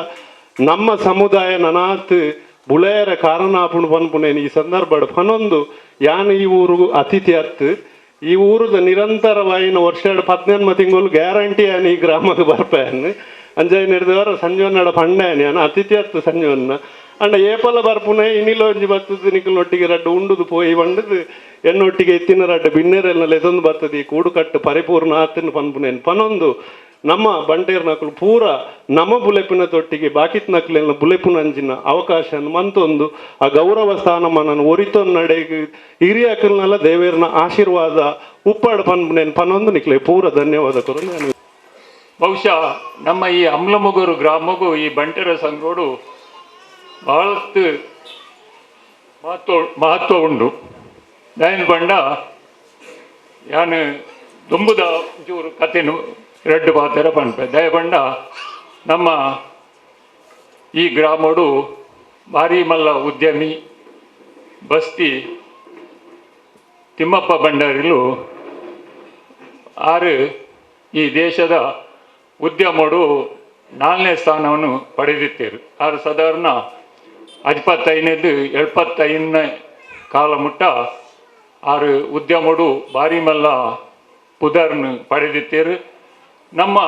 ನಮ್ಮ ಸಮುದಾಯ ನನಾತ್ ಬುಳೆಯರ ಕಾರಣ ಆಪುಂಡು ಪನ್ಪುನೇನು ಈ ಸಂದರ್ಭಡ್ ಪನೊಂದು. ಯಾನ್ ಈ ಊರು ಅತಿಥಿ ಅತ್ತು ಈ ಊರುದ ನಿರಂತರವಾಯಿನ ವರ್ಷ 18 ತಿಂಗಳು ಗ್ಯಾರಂಟಿ ಯಾನ್ ಈ ಗ್ರಾಮಕ್ಕೆ ಬರ್ಪೇನ್. ಅಂಜಾಯ್ ನಡೆದವರ ಸಂಜೀವನ್ನಡ ಪಂಡೇನ್ ಯಾನ್ ಅತಿಥಿ ಅತ್ತು ಸಂಜೀವನ್ನ ಅಂಡ ಏಪಲ ಬರ್ಪುನೆ ಇನಿಲ ಒಂಜಿ ಬತ್ತದ ನಿಕಲ್ನೊಟ್ಟಿಗೆ ರಡ್ಡು ಉಂಡುದು ಪೋಯಿ ಬಂಡದು ಎನ್ನೊಟ್ಟಿಗೆ ಎತ್ತಿನ ರಡ್ಡು ಬಿನ್ನೆರೆಲ್ಲ ಲೆತೊಂದು ಬರ್ತದೆ ಈ ಕೂಡುಕಟ್ಟು ಪರಿಪೂರ್ಣ ಆತನ ಪನ್ಪುನೇನು ಪನೊಂದು. ನಮ್ಮ ಬಂಟೇರ್ ನಕಲು ಪೂರ ನಮ್ಮ ಬುಲೆಪಿನ ತೊಟ್ಟಿಗೆ ಬಾಕಿತ್ ನಕಲೆಲ್ಲ ಬುಲೆಪುನ ಅಂಚಿನ ಅವಕಾಶ ಮಂತೊಂದು ಆ ಗೌರವ ಸ್ಥಾನಮಾನನ ಒರಿತೊಂದು ನಡೆಗೆ ಹಿರಿಯಕಲ್ನೆಲ್ಲ ದೇವೇರ್ನ ಆಶೀರ್ವಾದ ಉಪ್ಪಾಡು ಪನ್ಪುನೇನು ಪನೊಂದು ನಿಕ್ಲೆ ಪೂರ ಧನ್ಯವಾದ ಕೊರು. ನಾನು ಬಹುಶಃ ನಮ್ಮ ಈ ಅಮ್ಲಮುಗೂರು ಗ್ರಾಮಗೂ ಈ ಬಂಟರ ಸಂಘೋಡು ಬಹಳಷ್ಟು ಮಹತ್ವ ಉಂಡು. ದಾಯನ್ ಪಂಡ ಯಾನು ದುಂಬುದ ಚೂರು ಕತೆನು ರೆಡ್ಡು ಪಾತೆರ ಪನ್ಪೆ. ದಯಪಂಡ ನಮ್ಮ ಈ ಗ್ರಾಮಡು ಭಾರಿ ಮಲ್ಲ ಉದ್ಯಮಿ ಬಸ್ತಿ ತಿಮ್ಮಪ್ಪ ಭಂಡಾರಿಲು ಆರು ಈ ದೇಶದ ಉದ್ಯಮಡು 4ನೇ ಸ್ಥಾನವನ್ನು ಪಡೆದಿತ್ತೇರು. ಆರು ಸಾಧಾರಣ 75 75ನೇ ಕಾಲ ಮುಟ್ಟ ಆರು ಉದ್ಯಮಡು ಭಾರಿ ಮಲ್ಲ ಪುದರ್ನು ಪಡೆದಿತ್ತೇರು. ನಮ್ಮ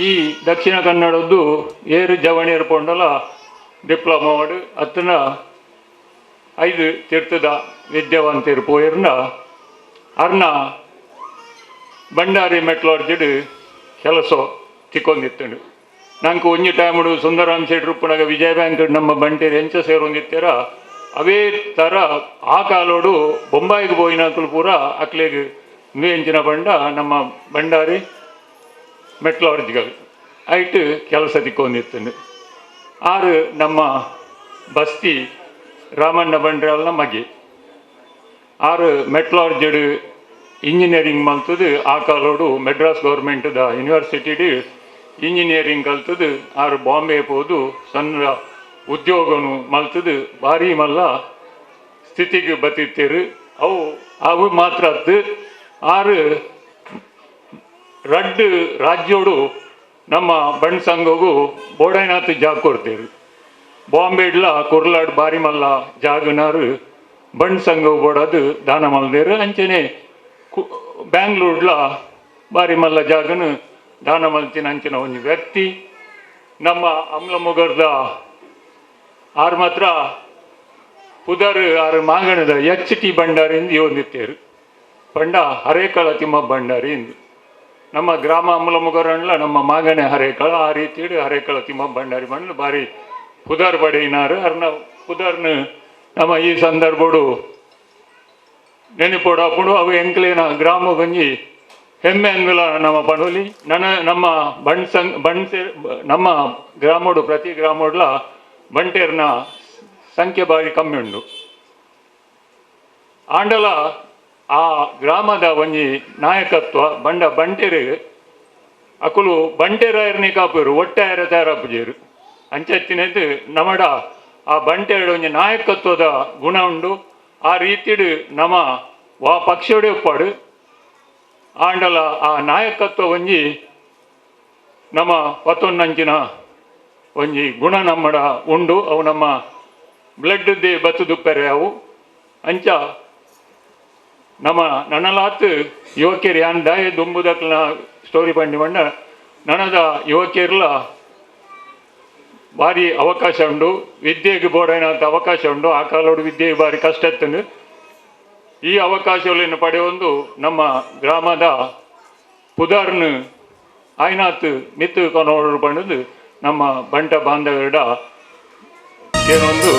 ಈ ದಕ್ಷಿಣ ಕನ್ನಡದ್ದು ಏರು ಜವಣಿಯರು ಪೊಂಡಲ ಡಿಪ್ಲೊಮಾ ಅತ್ತನ 5 ತೀರ್ಥದ ವಿದ್ಯಾವಂತರು ಪೋಯಿರ್ನ ಅರ್ನ ಭಂಡಾರಿ ಮೆಟ್ಲಾರ್ಜಿಡ್ ಕೆಲಸ ತಿಕ್ಕೊಂದಿತ್ತಂಡು. ನಂಗೆ ಒಂಜಿ ಟೈಮುಡು ಸುಂದರಾಮ್ ಶೆಟ್ರು ಉಪ್ಪುನಗ ವಿಜಯ ಬ್ಯಾಂಕ್ ನಮ್ಮ ಬಂಟೇರು ಎಂಚ ಸೇರೊಂದಿತ್ತೀರ ಅವೇ ಥರ ಆ ಕಾಲೋಡು ಬೊಂಬಾಯಿಗೆ ಪೋಯಿನಕುಲು ಪೂರ ಅಕ್ಲೆಗ್ ಎಂಚಿನ ಬಂಡ ನಮ್ಮ ಭಂಡಾರಿ ಮೆಟ್ಲಾರ್ಜಿಗಳು ಐಟ್ ಕೆಲಸ ತಿಕ್ಕೊಂದಿತ್ತಂಡು. ಆರು ನಮ್ಮ ಬಸ್ತಿ ರಾಮಣ್ಣ ಬಂಡ್ರಾಲ್ನ ಮಗೆ ಆರು ಮೆಟ್ಲಾರ್ಜಿಡ್ ಇಂಜಿನಿಯರಿಂಗ್ ಮಂತದು ಆ ಕಾಲೋಡು ಮೆಡ್ರಾಸ್ ಗೌರ್ಮೆಂಟ್ದ ಯೂನಿವರ್ಸಿಟಿಡ್ Engineering ಕಲ್ತದು ಆರು ಬಾಂಬೆ ಪೋದು ಸಣ್ಣ ಉದ್ಯೋಗನು ಮಲ್ತದು ಭಾರಿ ಮಲ್ಲ ಸ್ಥಿತಿಗೆ ಬತ್ತಿತ್ತೇರು. ಅವು ಅವು ಮಾತ್ರ ಆರು ರಡ್ಡು ರಾಜ್ಯೋಡು ನಮ್ಮ ಬಣ್ ಸಂಘಗೂ ಬೋಡೈನಾಥ್ ಜಾಗ ಕೊಡ್ತೇರು. ಬಾಂಬೆಡ್ಲ ಕುರ್ಲಾಡ್ ಬಾರಿ ಮಲ್ಲ ಜಾಗನಾರು ಬಣ್ ಸಂಘ ಬೋಡದು ದಾನ ಮಲ್ದೇರು. ಅಂಚನೆ ಬ್ಯಾಂಗ್ಳೂರ್ಲ ಬಾರಿ ಮಲ್ಲ ಜಾಗನು ದಾನ ಮಲ್ತಿನ ಅಂಚಿನ ಒಂದು ವ್ಯಕ್ತಿ ನಮ್ಮ ಅಮ್ಲಮುಗರ್ದ. ಆರು ಮಾತ್ರ ಪುದರ್ ಆರು ಮಾಂಗಣದ ಎಚ್ ಟಿ ಭಂಡಾರಿ ಎಂದು ಹೊಂದಿತ್ತೇರು. ಪಂಡ ಹರೇಕಳ ತಿಮ್ಮ ಭಂಡಾರಿ ಎಂದು ನಮ್ಮ ಗ್ರಾಮ ಅಮ್ಲಮುಗರನ್ಲ ನಮ್ಮ ಮಾಗಣೆ ಹರೇಕಳ ಆ ರೀತಿ ಹರೇಕಳ ತಿಮ್ಮ ಭಂಡಾರಿ ಬಂದು ಭಾರಿ ಪುದರ್ ಪಡೆಯಿನಾರು. ಅರ್ನ ಪುದರ್ನು ನಮ್ಮ ಈ ಸಂದರ್ಭಡು ನೆನಪೋಡಾಪುಡು. ಅವು ಎಂಕ್ಲೇನ ಗ್ರಾಮ ಗಂಜಿ ಹೆಮ್ಮೆ ಅಂದಲ ನಮ್ಮ ಪಣೋಲಿ ನನ್ನ ನಮ್ಮ ಬಣ್ ಸಂಘ ಬಣ್ ನಮ್ಮ ಗ್ರಾಮೋಡು ಪ್ರತಿ ಗ್ರಾಮೋಡ್ಲ ಬಂಟೇರ್ನ ಸಂಖ್ಯೆ ಬಾರಿ ಕಮ್ಮಿ ಉಂಡು. ಆಂಡಲ ಆ ಗ್ರಾಮದ ಒಂಜಿ ನಾಯಕತ್ವ ಬಂಡ ಬಂಟೇರು ಅಕುಲು ಬಂಟೇರಾಯರ್ನಿ ಕಾಪುರು ಒಟ್ಟಾಯರ ತಯಾರಾಪುಜೇರು ಅಂಚೆತ್ತಿನದು ನಮಡ ಆ ಬಂಟೇರು ಒಂಜಿ ನಾಯಕತ್ವದ ಗುಣ ಉಂಡು. ಆ ರೀತಿಡು ನಮ ವಾ ಪಕ್ಷೋಡೆ ಒಪ್ಪಾಡು ಆಂಡಲ ಆ ನಾಯಕತ್ವ ಒಂಜಿ ನಮ್ಮ ಪತ್ತೊಂದಂಚಿನ ಒಂಜಿ ಗುಣ ನಮ್ಮಡ ಉಂಡು. ಅವು ನಮ್ಮ ಬ್ಲಡ್ they ಬತ್ತುದುಪ್ಪರೆ ಅವು ಅಂಚ ನಮ್ಮ ನನಲಾತ್ ಯುವಕಿಯರು ಯಾನ್ ದಾಯ ದುಂಬುದಕ್ಲ ಸ್ಟೋರಿ ಪಂಡಿ ಬಂಡ ನನದ ಯುವಕಿಯರ್ಲ ಭಾರಿ ಅವಕಾಶ ಉಂಡು. ವಿದ್ಯೆಗೆ ಬೋಡೈನಂತ ಅವಕಾಶ ಉಂಡು. ಆ ಕಾಲೋಡು ವಿದ್ಯೆಗೆ ಭಾರಿ ಕಷ್ಟ ಇತ್ತು. ಈ ಅವಕಾಶಗಳನ್ನು ಪಡೆಯೊಂದು ನಮ್ಮ ಗ್ರಾಮದ ಪುದರ್ನು ಆಯ್ನಾತ್ ಮಿತ್ತು ಕೊನೋಡು ಪಂಡದು ನಮ್ಮ ಬಂಟ ಬಾಂಧವರ ಏನೊಂದು.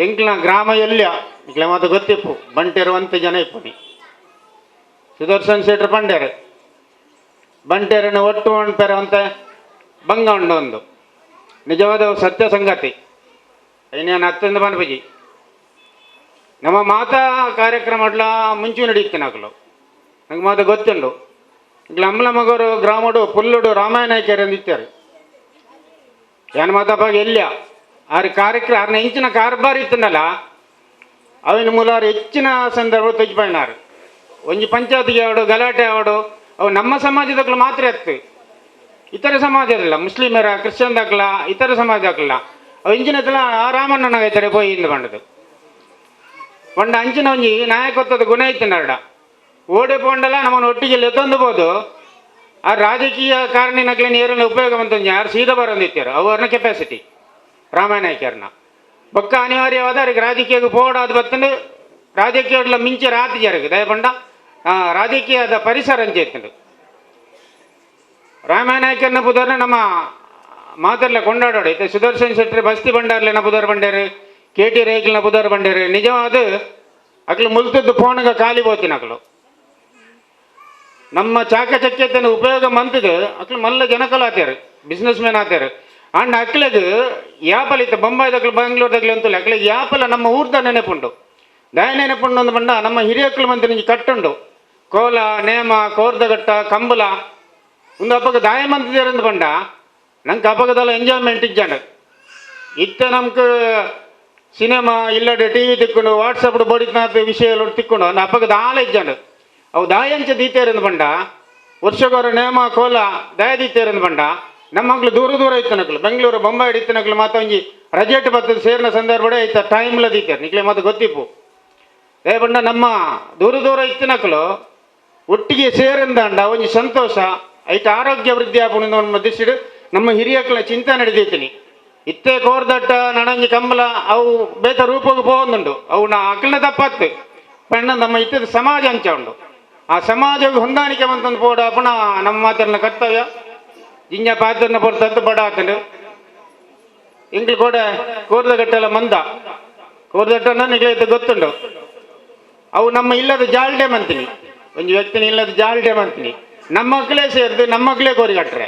ಎಂಕ್ಲ ಗ್ರಾಮ ಎಲ್ಲ ಇಕ್ಲೆ ಮಾತ ಗೊತ್ತಿಪ್ಪು ಬಂಟೆರುವಂತ ಜನ ಇಪ್ಪುನಿ ಸುದರ್ಶನ್ ಶೆಟ್ರು ಪಂಡ್ಯಾರು ಬಂಟೆರನ್ನು ಒಟ್ಟು ಪೆರವಂತ ಬಂಗ ಉಂಡು ಒಂದು ನಿಜವಾದ ಸತ್ಯ ಸಂಗತಿ. ಇನ್ನೇನು ಅತ್ತಂದ ಪನ್ಪುಜಿ ನಮ್ಮ ಮಾತಾ ಕಾರ್ಯಕ್ರಮ ಮುಂಚೆ ನಡೀತು ನಾಕಲು ನಂಗೆ ಮಾತ ಗೊತ್ತುಂಡು. ಇಕ್ಲೆ ಅಮ್ಮಲ ಮಗರು ಗ್ರಾಮಡು ಪುಲ್ಲುಡು ರಾಮಾಯಣ ಅಂದಿತ್ತಾರೆ ಏನು ಮಾತಪ್ಪ ಎಲ್ಲ ಆರು ಕಾರ್ಯಕ್ರಮ ಆರ್ನ ಹೆಂಚಿನ ಕಾರ್ಬಾರ್ ಇತ್ತನಲ್ಲ ಅವಿನ ಮೂಲ ಹೆಚ್ಚಿನ ಸಂದರ್ಭ ತೆಗೆದುಕೊಂಡಾರು. ಒಂಜಿ ಪಂಚಾಯತ್ಗೆ ಅವಡು ಗಲಾಟೆ ಅವಡು ಅವು ನಮ್ಮ ಸಮಾಜದಕ್ಕಲು ಮಾತ್ರ ಇತ್ತು, ಇತರ ಸಮಾಜದಲ್ಲ ಮುಸ್ಲಿಮರ ಕ್ರಿಶ್ಚಿಯನ್ ದಾಖಲ ಇತರ ಸಮಾಜದಾಕಲ್ಲ ಅವು ಇಂಚಿನ ಆ ರಾಮಣ್ಣನಾಗೈತಾರೆ ಪೋಯಿ ಇಂದು ಬಂಡದು ಪಂಡ ಅಂಚಿನ ಒಂಜಿ ನಾಯಕತ್ವದ ಗುಣ ಇತ್ತು ನರಡ ಓಡೆ ಪೋಂಡಲ್ಲ ನಮ್ಮನ್ನು ಒಟ್ಟಿಗೆ ಎತ್ತೊಂದು ಆ ರಾಜಕೀಯ ಕಾರಣಿನಕ್ಲೇನು ಏರನ್ನು ಉಪಯೋಗ ಬಂತ ಯಾರು ಸೀದಾ ಬರೋಂದಿತ್ತಾರೆ ಅವ್ರನ್ನ ಕೆಪಾಸಿಟಿ ರಾಮಾಯಣಾಯ್ಕರ್ನ ಬೊಕ್ಕ ಅನಿವಾರ್ಯವಾದ ಅವ್ರಿಗೆ ರಾಜಕೀಯಕ್ಕೆ ಪೋಡಾದ ಬತ್ತಂದು ರಾಜಕೀಯ ಮಿಂಚೆ ರಾತಿ ಜರಗು ದಯಪಂಡ ರಾಜಕೀಯದ ಪರಿಸರ ಅಂಚೆ ರಾಮಾಯಣಾಯ್ಕರ್ನ ಪುದರ್ನ ನಮ್ಮ ಮಾತೆಲ್ಲ ಕೊಂಡಾಡೋಡು. ಇತ್ತೆ ಸುದರ್ಶನ್ ಶೆಟ್ಟಿ ಬಸ್ತಿ ಬಂಡಾರ್ಲೆನ ಪುದರ್ ಬಂಡೇರು, ಕೆ ಟಿ ರೇಕ್ಲನ ಪುದರ್ ಬಂಡೇರು. ನಿಜವಾದ ಅಕ್ಲು ಮುಲ್ತದ್ದು ಫೋನ್ಗ ಖಾಲಿ ಪೋತಿನ ಅಕ್ಲು ನಮ್ಮ ಚಾಕಚಕ್ಯತೆಯನ್ನು ಉಪಯೋಗ ಮಂತದು ಅಕ್ಲು ಮಲ್ಲ ಜನಕಲು ಆತೇರು, ಬಿಸ್ನೆಸ್ ಮ್ಯಾನ್ ಆತೇರು. ಅಂಡ್ ಅಕ್ಲಗ್ ಯಾಪಲ್ ಇತ್ತು ಬೊಂಬಾಯ್ದಕ್ಲು ಬೆಂಗಳೂರ್ದಕ್ಲು ಅಂತಲ್ಲ ಅಕ್ಲಿಗೆ ಯಾಪಲ ನಮ್ಮ ಊರ್ದ ನೆನಪುಂಡು ದಯ ನೆನಪುಂಡು ಅಂದ್ ಬಂಡ ನಮ್ಮ ಹಿರಿಯಕ್ಲು ಮಂತ್ ನಿಂಜಿ ಕಟ್ಟುಂಡು ಕೋಲ ನೇಮ ಕೋರ್ದಘಟ್ಟ ಕಂಬಲ ಒಂದು ಅಪ್ಪಗ ದಾಯ ಮಂತಿದ್ದೇರಂದು ಬಂಡ ನಂಗೆ ಅಪ್ಪಗದಲ್ಲ ಎಂಜಾಯ್ಮೆಂಟ್ ಇಜ್ಜಾಂಡ ಇತ್ತ ನಮ್ಗೆ ಸಿನಿಮಾ ಇಲ್ಲಡೆ ಟಿ ವಿ ತಿಕ್ಕೊಂಡು ವಾಟ್ಸಪ್ ಬಡಿತನಾಥ ವಿಷಯ ತಿಕ್ಕೊಂಡು ಅಂದ್ ಅಪ್ಪಗ ದಾಲ ಇಜ್ಜಾಂಡ ಅವು ದಾಯಂಚ ದೀತೇರಂದು ಬಂಡ ವರ್ಷಗೋರ ನೇಮ ಕೋಲ ದಯಾದಿತ್ಯರಂದು ಬಂಡ ನಮ್ಮ ಮಕ್ಳು ದೂರ ದೂರ ಇತ್ತನಕ್ಲು ಬೆಂಗಳೂರು ಬೊಂಬಾಯಿ ಇತ್ತನಕ್ಲು ಮಾತ ಒಂಜಿ ರಜೆಟ್ ಬತ್ತದ ಸೇರಿನ ಸಂದರ್ಭ ಇತ್ತ ಟೈಮ್ಲ ದೀತೇರು ನಿಕ್ಲೆ ಮಾತ ಗೊತ್ತಿಪ್ಪು. ದಯಪಂಡ ನಮ್ಮ ದೂರ ದೂರ ಇತ್ತಿನಕ್ಲು ಒಟ್ಟಿಗೆ ಸೇರಿಂದಂಡ ಒಂಜಿ ಸಂತೋಷ ಐತ ಆರೋಗ್ಯ ವೃದ್ಧಿ ಆಪುಂಡು ನಮ್ಮ ದಿಶಿಡು ನಮ್ಮ ಹಿರಿಯಕ್ಲ ಚಿಂತೆ ನಡೆದೈತಿನಿ. ಇತ್ತೆ ಕೋರ್ದಟ್ಟ ನನಂಜಿ ಕಂಬಲ ಅವು ಬೇತ ರೂಪಕ್ಕೆ ಪೋವೊಂದುಂಡು ಅವು ನಾ ಅಕ್ಲನ ತಪ್ಪತ್ತು ಪಂಡ ನಮ್ಮ ಇತ್ತದ ಸಮಾಜ ಅಂಚ ಉಂಡು. ಆ ಸಮಾಜಕ್ಕೆ ಹೊಂದಾಣಿಕೆ ಬಂತಂದು ಪೋಡ ಪುನ ನಮ್ಮ ಮಾತನ್ನ ಕರ್ತವ್ಯ ಜಿಂಜ ಪಾತ್ರನ ಪೊರ್ತದ್ದು ಬಡ ಆತಂಡು ಇಂಗ್ಲು ಕೂಡ ಕೋರ್ದಗಟ್ಟೆಲ್ಲ ಮಂದ ಕೋರ್ದಟ್ಟನ ನಿಗ್ಲೈತೆ ಗೊತ್ತುಂಡು. ಅವು ನಮ್ಮ ಇಲ್ಲದ ಜಾಲ್ಡೆ ಮಂತೀನಿ ಒಂಜಿ ವ್ಯಕ್ತಿನ ಇಲ್ಲದ ಜಾಲ್ಡೆ ಮಂತೀನಿ ನಮ್ಮ ಮಕ್ಕಳೇ ಸೇರಿದು ನಮ್ಮ ಮಕ್ಕಳೇ ಕೋರಿ ಕಟ್ರೆ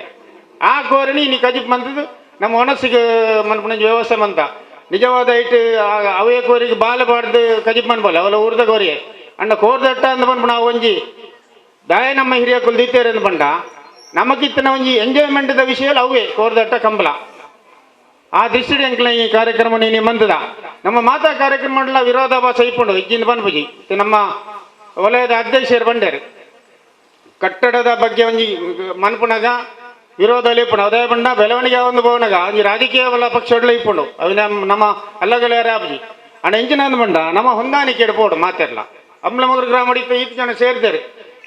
ಆ ಕೋರಿನಿ ನೀ ಕಜಿಪ್ ಮಂತದ್ದು ನಮ್ಮ ಮನಸ್ಸಿಗೆ ಮನ್ಪುನ ವ್ಯವಸ್ಥೆ ಮಂತ ನಿಜವಾದ ಐಟ್ ಅವೇ ಕೋರಿಗೆ ಬಾಲ ಬಾಡ್ದು ಕಜಿಪ್ ಮನ್ಪಲ್ಲ ಅವಲ ಊರ್ದ ಕೋರಿಯೇ ಅಣ್ಣ ಕೋರ್ದಟ್ಟ ಅಂದ ಪನ್ಪುನ ಒಂಜಿ ದಾಯ ನಮ್ಮ ಹಿರಿಯ ಕುಲ್ ದೀತೇರೆ ಅಂದ ಪಂಡ ನಮಗಿತ್ತನ ಒಂಜಿ ಎಂಜಾಯ್ಮೆಂಟ್ದ ವಿಷಯ ಅವೇ ಕೋರ್ದಟ್ಟ ಕಂಬಲ. ಆ ದೃಷ್ಟಿ ಎಂಕ್ಲ ಈ ಕಾರ್ಯಕ್ರಮ ನೀನು ಮಂದದ ನಮ್ಮ ಮಾತಾ ಕಾರ್ಯಕ್ರಮ ವಿರೋಧಾಭಾಸ ಇಪ್ಪುಂಡು ಇಜ್ಜಿಂದ ಪನ್ಪುಜಿ. ನಮ್ಮ ವಲಯದ ಅಧ್ಯಕ್ಷರು ಬಂಡೇರು ಕಟ್ಟಡದ ಬಗ್ಗೆ ಒಂಜಿ ಮನ್ಪುನಗ ವಿರೋಧ ಇಪ್ಪುಂಡು ಅದೇ ಬಂಡ ಬೆಳವಣಿಗೆ ಒಂದು ಪೋನಗ ಒಂಜಿ ರಾಜಕೀಯ ಬಲ ಪಕ್ಷ ಇಪ್ಪುಂಡು ಅವು ನಮ್ಮ ಅಲ್ಲಗಳೆಯರ ಆಪುಜಿ. ಅಣ್ಣ ಎಂಚಿನ ಅಂದ ಬಂಡ ನಮ್ಮ ಹೊಂದಾಣಿಕೆ ಪೋಡು ಮಾತಿರಲ್ಲ ಅಂಬ್ಲಮಗರು ಗ್ರಾಮ ಇತ್ತ ಈತ ಜನ ಸೇರಿದ್ದಾರೆ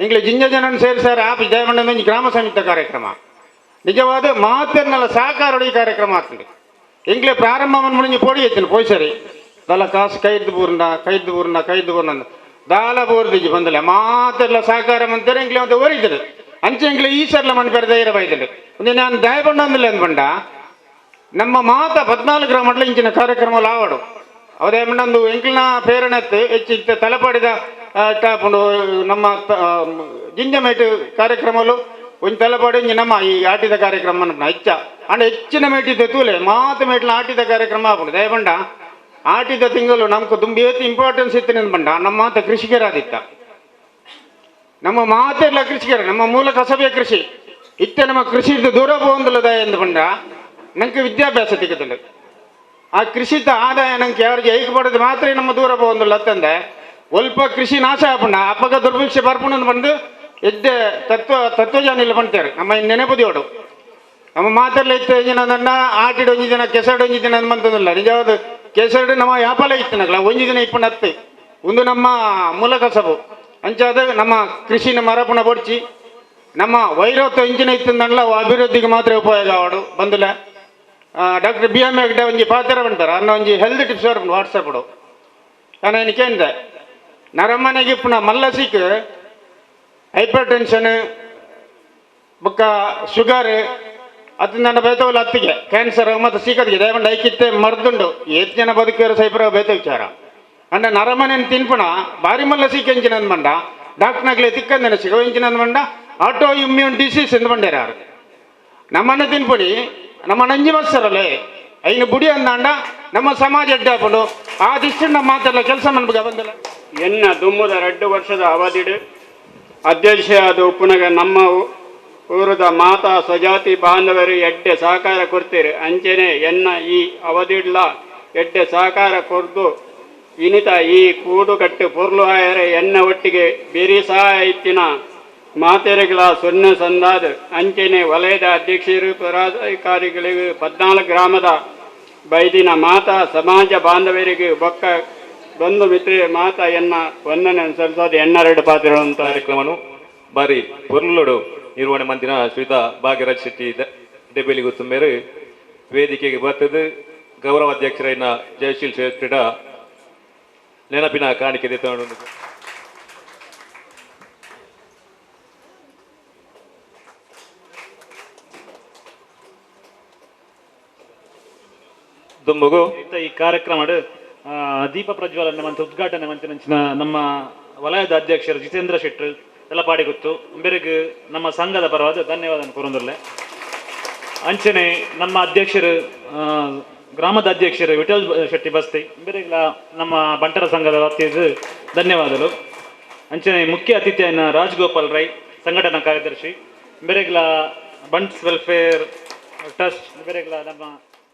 ಇಂಗ್ಲಿ ಜಿಂಜ ಜನ ಸೇರಿಸಾರೆ ಆಪುಜಿ. ದಯಮಂಡ ಒಂಜಿ ಗ್ರಾಮ ಸಮಿತಿ ಕಾರ್ಯಕ್ರಮ ನಿಜವಾದ ಮಾತಿರ್ನಲ್ಲ ಸಹಕಾರ ಈ ಕಾರ್ಯಕ್ರಮ ಆಗ್ತದೆ. ಎಂಗ್ಲೆ ಪ್ರಾರಂಭ ಮುಡಿಂಜಿ ಪೋಡಿ ಐತಿನ ಪೋಯ್ ಸರಿ ದಲ ಕಾಸು ಕೈದ್ದು ಬೂರ್ನ ಕೈದ್ದು ಬೂರ್ನ ಕೈದ್ದು ಬೂರ್ನ ದಾಲ ಬೋರ್ದಿಜಿ ಬಂದಲೆ ಮಾತೆಲ್ಲ ಸಹಕಾರ ಮಂತಾರೆ ಎಂಗ್ಲೆ ಒಂದು ಓರಿದ್ರು ಅಂಚೆ ಎಂಗ್ಲೆ ಈ ಸರ್ಲ ಮಣ್ಣು ಧೈರ್ಯ ಬೈದಲು ಒಂದು ನಾನು ದಯಪಂಡ ಅಂದಲೆ ಅಂದ್ಬಂಡ ನಮ್ಮ ಮಾತ 14 ಗ್ರಾಮಡ್ಲ ಇಂಚಿನ ಕಾರ್ಯಕ್ರಮ ಲಾವಡು ಅವದೇ ಮಂಡಂದು ಎಂಕ್ಲಿನ ಪ್ರೇರಣೆತ್ತು ಹೆಚ್ಚು ಇತ್ತ ತಲಪಾಡಿದ ಟಾಪುಂಡು ನಮ್ಮ ಜಿಂಜಮೇಟು ಕಾರ್ಯಕ್ರಮಲು ಒಂಜಿ ತಲಪಾಡಿ ಒಂಜಿ ನಮ್ಮ ಈ ಆಟಿದ ಕಾರ್ಯಕ್ರಮ ಹೆಚ್ಚ ಅಂಡ ಹೆಚ್ಚಿನ ಮೇಟಿದ್ದೆ ತೂಲೆ ಮಾತು ಮೇಟ್ಲ ಆಟಿದ ಕಾರ್ಯಕ್ರಮ ಆಪುಂಡು. ದಯಪಂಡ ಆಟಿದ ತಿಂಗಳು ನಮ್ಗೆ ತುಂಬ ಏತು ಇಂಪಾರ್ಟೆನ್ಸ್ ಇತ್ತು ಬಂಡ ನಮ್ಮ ಮಾತ ಕೃಷಿಕರಾದಿತ್ತ ನಮ್ಮ ಮಾತೆಲ್ಲ ಕೃಷಿಕರ ನಮ್ಮ ಮೂಲ ಕಸಬೆ ಕೃಷಿ ಇತ್ತೆ ನಮ್ಮ ಕೃಷಿ ದೂರ ಪೋಂದುಲ್ಲದ ಎಂದು ಬಂಡ ನಂಗೆ ವಿದ್ಯಾಭ್ಯಾಸ ತಿಕ್ಕದಿಲ್ಲ. ಆ ಕೃಷಿತ ಆದಾಯ ನಂಗೆ ಯಾರಿಗೆ ಐಕ್ ಪಡೆದು ಮಾತ್ರ ನಮ್ಮ ದೂರ ಪೋಂದುಲ್ಲ ಅತ್ತಂದೆ ಒಲ್ಪ ಕೃಷಿ ನಾಶ ಆಪುಂಡ ಅಪ್ಪಗ ದುರ್ಭಿಕ್ಷೆ ಬರ್ಪುಂಡು ಬಂದು ಎದ್ದೆ ತತ್ವಜ್ಞಾನಿಲ್ಲ ಬಂತಾರೆ ನಮ್ಮ ನೆನಪುದಿಯೋಡು ನಮ್ಮ ಮಾತೆಲ್ಲ ಇತ್ತು ಎಂಜಿನ ಆಟಿಡ್ ಒಂಜಿ ದಿನ ಕೆಸಡು ಒಂಜಿ ದಿನ ಮಂತದಿಲ್ಲ ನಿಜವಾದ ಕೆಸಡು ನಮ್ಮ ಯಾಪಲ ಇತ್ತು ಒಂಜಿ ದಿನ ಇಪ್ಪು ನತ್ತು ಒಂದು ನಮ್ಮ ಮೂಲ ಕಸಬು ಅಂಚಾದ ನಮ್ಮ ಕೃಷಿನ ಮರಪುಣ ಬೊಡ್ಚಿ ನಮ್ಮ ವೈರತ್ವ ಇಂಜಿನ ಇತ್ತಂದಲ್ಲ ಅಭಿವೃದ್ಧಿಗೆ ಮಾತ್ರ ಉಪಯೋಗ ಆವಡು ಬಂದಿಲ್ಲ. Doctor B M Hegde ಒಂಜಿ ಪಾತ್ರ ಬಂತಾರೆ ಅನ್ನ ಒಂಜಿ health tips WhatsApp ನಾನು ಏನಕ್ಕೆ ನರಮನೆಗೆ ಇಪ್ಪುನ ಮಲ್ಲಸಿಕ್ ಹೈಪರ್ ಟೆನ್ಷನ್ ಬೊಕ್ಕ ಶುಗರ್ ಅದು ನನ್ನ ಬೇತವಲ್ಲ ಅತ್ತಿಗೆ ಕ್ಯಾನ್ಸರ್ ಮತ್ತು ಸೀಕದಿಗೆ ದಯಮಂಡ ಐಕಿತ್ತೆ ಮರ್ದುಂಡು ಏತ್ ಜನ ಬದುಕಿರೋ ಸೈಪರ ಬೇತ ವಿಚಾರ ಅಂಡ ನರಮನೆಯನ್ನು ತಿನ್ಪುಣ ಬಾರಿ ಮಲ್ಲ ಸೀಕೆ ಎಂಚಿನ ಅಂದ್ಮಂಡ ಡಾಕ್ಟರ್ನಾಗ್ಲೇ ತಿಕ್ಕಂದನ ಸಿಗೋ ಎಂಚಿನ ಅಂದ್ಮಂಡ auto immune disease ಎಂದು ಬಂಡೇರಾರು ನಮ್ಮನ್ನ ತಿನ್ಪುಣಿ ನಮ್ಮ ನಂಜಿ ಮತ್ಸರಲ್ಲೇ ಐನು ಬುಡಿ ಅಂದಾಂಡ ನಮ್ಮ ಸಮಾಜ ಅಡ್ಡ ಹಾಕೊಂಡು ಆ ದಿಷ್ಟು ನಮ್ಮ ಮಾತೆಲ್ಲ ಕೆಲಸ ಮನ್ಬುಗ ಬಂದಿಲ್ಲ. ಎನ್ನ ದುಮ್ಮದ 2 ವರ್ಷದ ಅವಧಿಡು ಅಧ್ಯಕ್ಷ ಅದು ಉಪ್ಪುನಗ ನಮ್ಮ ಊರದ ಮಾತಾ ಸ್ವಜಾತಿ ಬಾಂಧವರು ಎಡ್ಡೆ ಸಹಕಾರ ಕೊಡ್ತೀರಿ ಅಂಚನೆ ಎನ್ನ ಈ ಅವಧಿಡ್ಲ ಎಡ್ಡೆ ಸಹಕಾರ ಕೊರ್ದು ಇನಿತ ಈ ಕೂಡುಕಟ್ಟು ಪೊರ್ಲು ಆಯರೆ ಎನ್ನ ಒಟ್ಟಿಗೆ ಬೇರೆ ಸಹಾಯ ಇತ್ತಿನ ಮಾತೆರೆಗಳ ಸೊನ್ನೆ ಸಂದಾದ ಅಂಚನೆ ವಲಯದ ಅಧ್ಯಕ್ಷರು ಪದಾಧಿಕಾರಿಗಳಿಗೆ 14 ಗ್ರಾಮದ ಬೈದಿನ ಮಾತಾ ಸಮಾಜ ಬಾಂಧವರಿಗೆ ಬೊಕ್ಕ ಬಂಧು ಮಿತ್ರ ಮಾತಾ ಎನ್ನ ವಂದನೆ ಸಲ್ಲಿಸೋದು ಎಣ್ಣೆರಡು ಪಾತ್ರ ಕಾರ್ಯಕ್ರಮನು ಬಾರಿ ಪೊರ್ಲುಡು ನಿರ್ವಹಣೆ ಮಂದಿನ ಶ್ರೀತ ಭಾಗ್ಯರಾಜ್ ಶೆಟ್ಟಿ ಡೆಬೆಲಿಗೂ ತುಂಬೇರು ವೇದಿಕೆಗೆ ಬರ್ತದೆ ಗೌರವ ಅಧ್ಯಕ್ಷರೈನ ಜಯಶೀಲ್ ಶೆಟ್ಟಿಡ ನೆನಪಿನ ಕಾಣಿಕೆ ತಗೊಂಡು ದುಂಬುಗು ಈ ಕಾರ್ಯಕ್ರಮ ದೀಪ ಪ್ರಜ್ವಲನೆ ಮತ್ತು ಉದ್ಘಾಟನೆ ಮಂಚಿನ ನಮ್ಮ ವಲಯದ ಅಧ್ಯಕ್ಷರು ಜಿತೇಂದ್ರ ಶೆಟ್ಟರ್ ತಲಪಾಡಿ ಗೊತ್ತು ಬೆರಗು ನಮ್ಮ ಸಂಘದ ಪರವಾದ ಧನ್ಯವಾದ ಕೊರೊಂದುಲ್ಲೆ. ಅಂಚನೆ ನಮ್ಮ ಅಧ್ಯಕ್ಷರು ಗ್ರಾಮದ ಅಧ್ಯಕ್ಷರು ವಿಠಲ್ ಶೆಟ್ಟಿ ಬಸ್ತಿ ಬೆರಗ್ಲ ನಮ್ಮ ಬಂಟರ ಸಂಘದ ವತಿಯಿಂದ ಧನ್ಯವಾದಗಳು. ಅಂಚನೆ ಮುಖ್ಯ ಅತಿಥಿಯನ್ನು ರಾಜಗೋಪಾಲ್ ರೈ ಸಂಘಟನಾ ಕಾರ್ಯದರ್ಶಿ ಬೆರಗ್ಲ ಬಂಟ್ಸ್ ವೆಲ್ಫೇರ್ ಟ್ರಸ್ಟ್ ಬೆರಗ್ಲ ನಮ್ಮ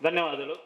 ಧನ್ಯವಾದಗಳು.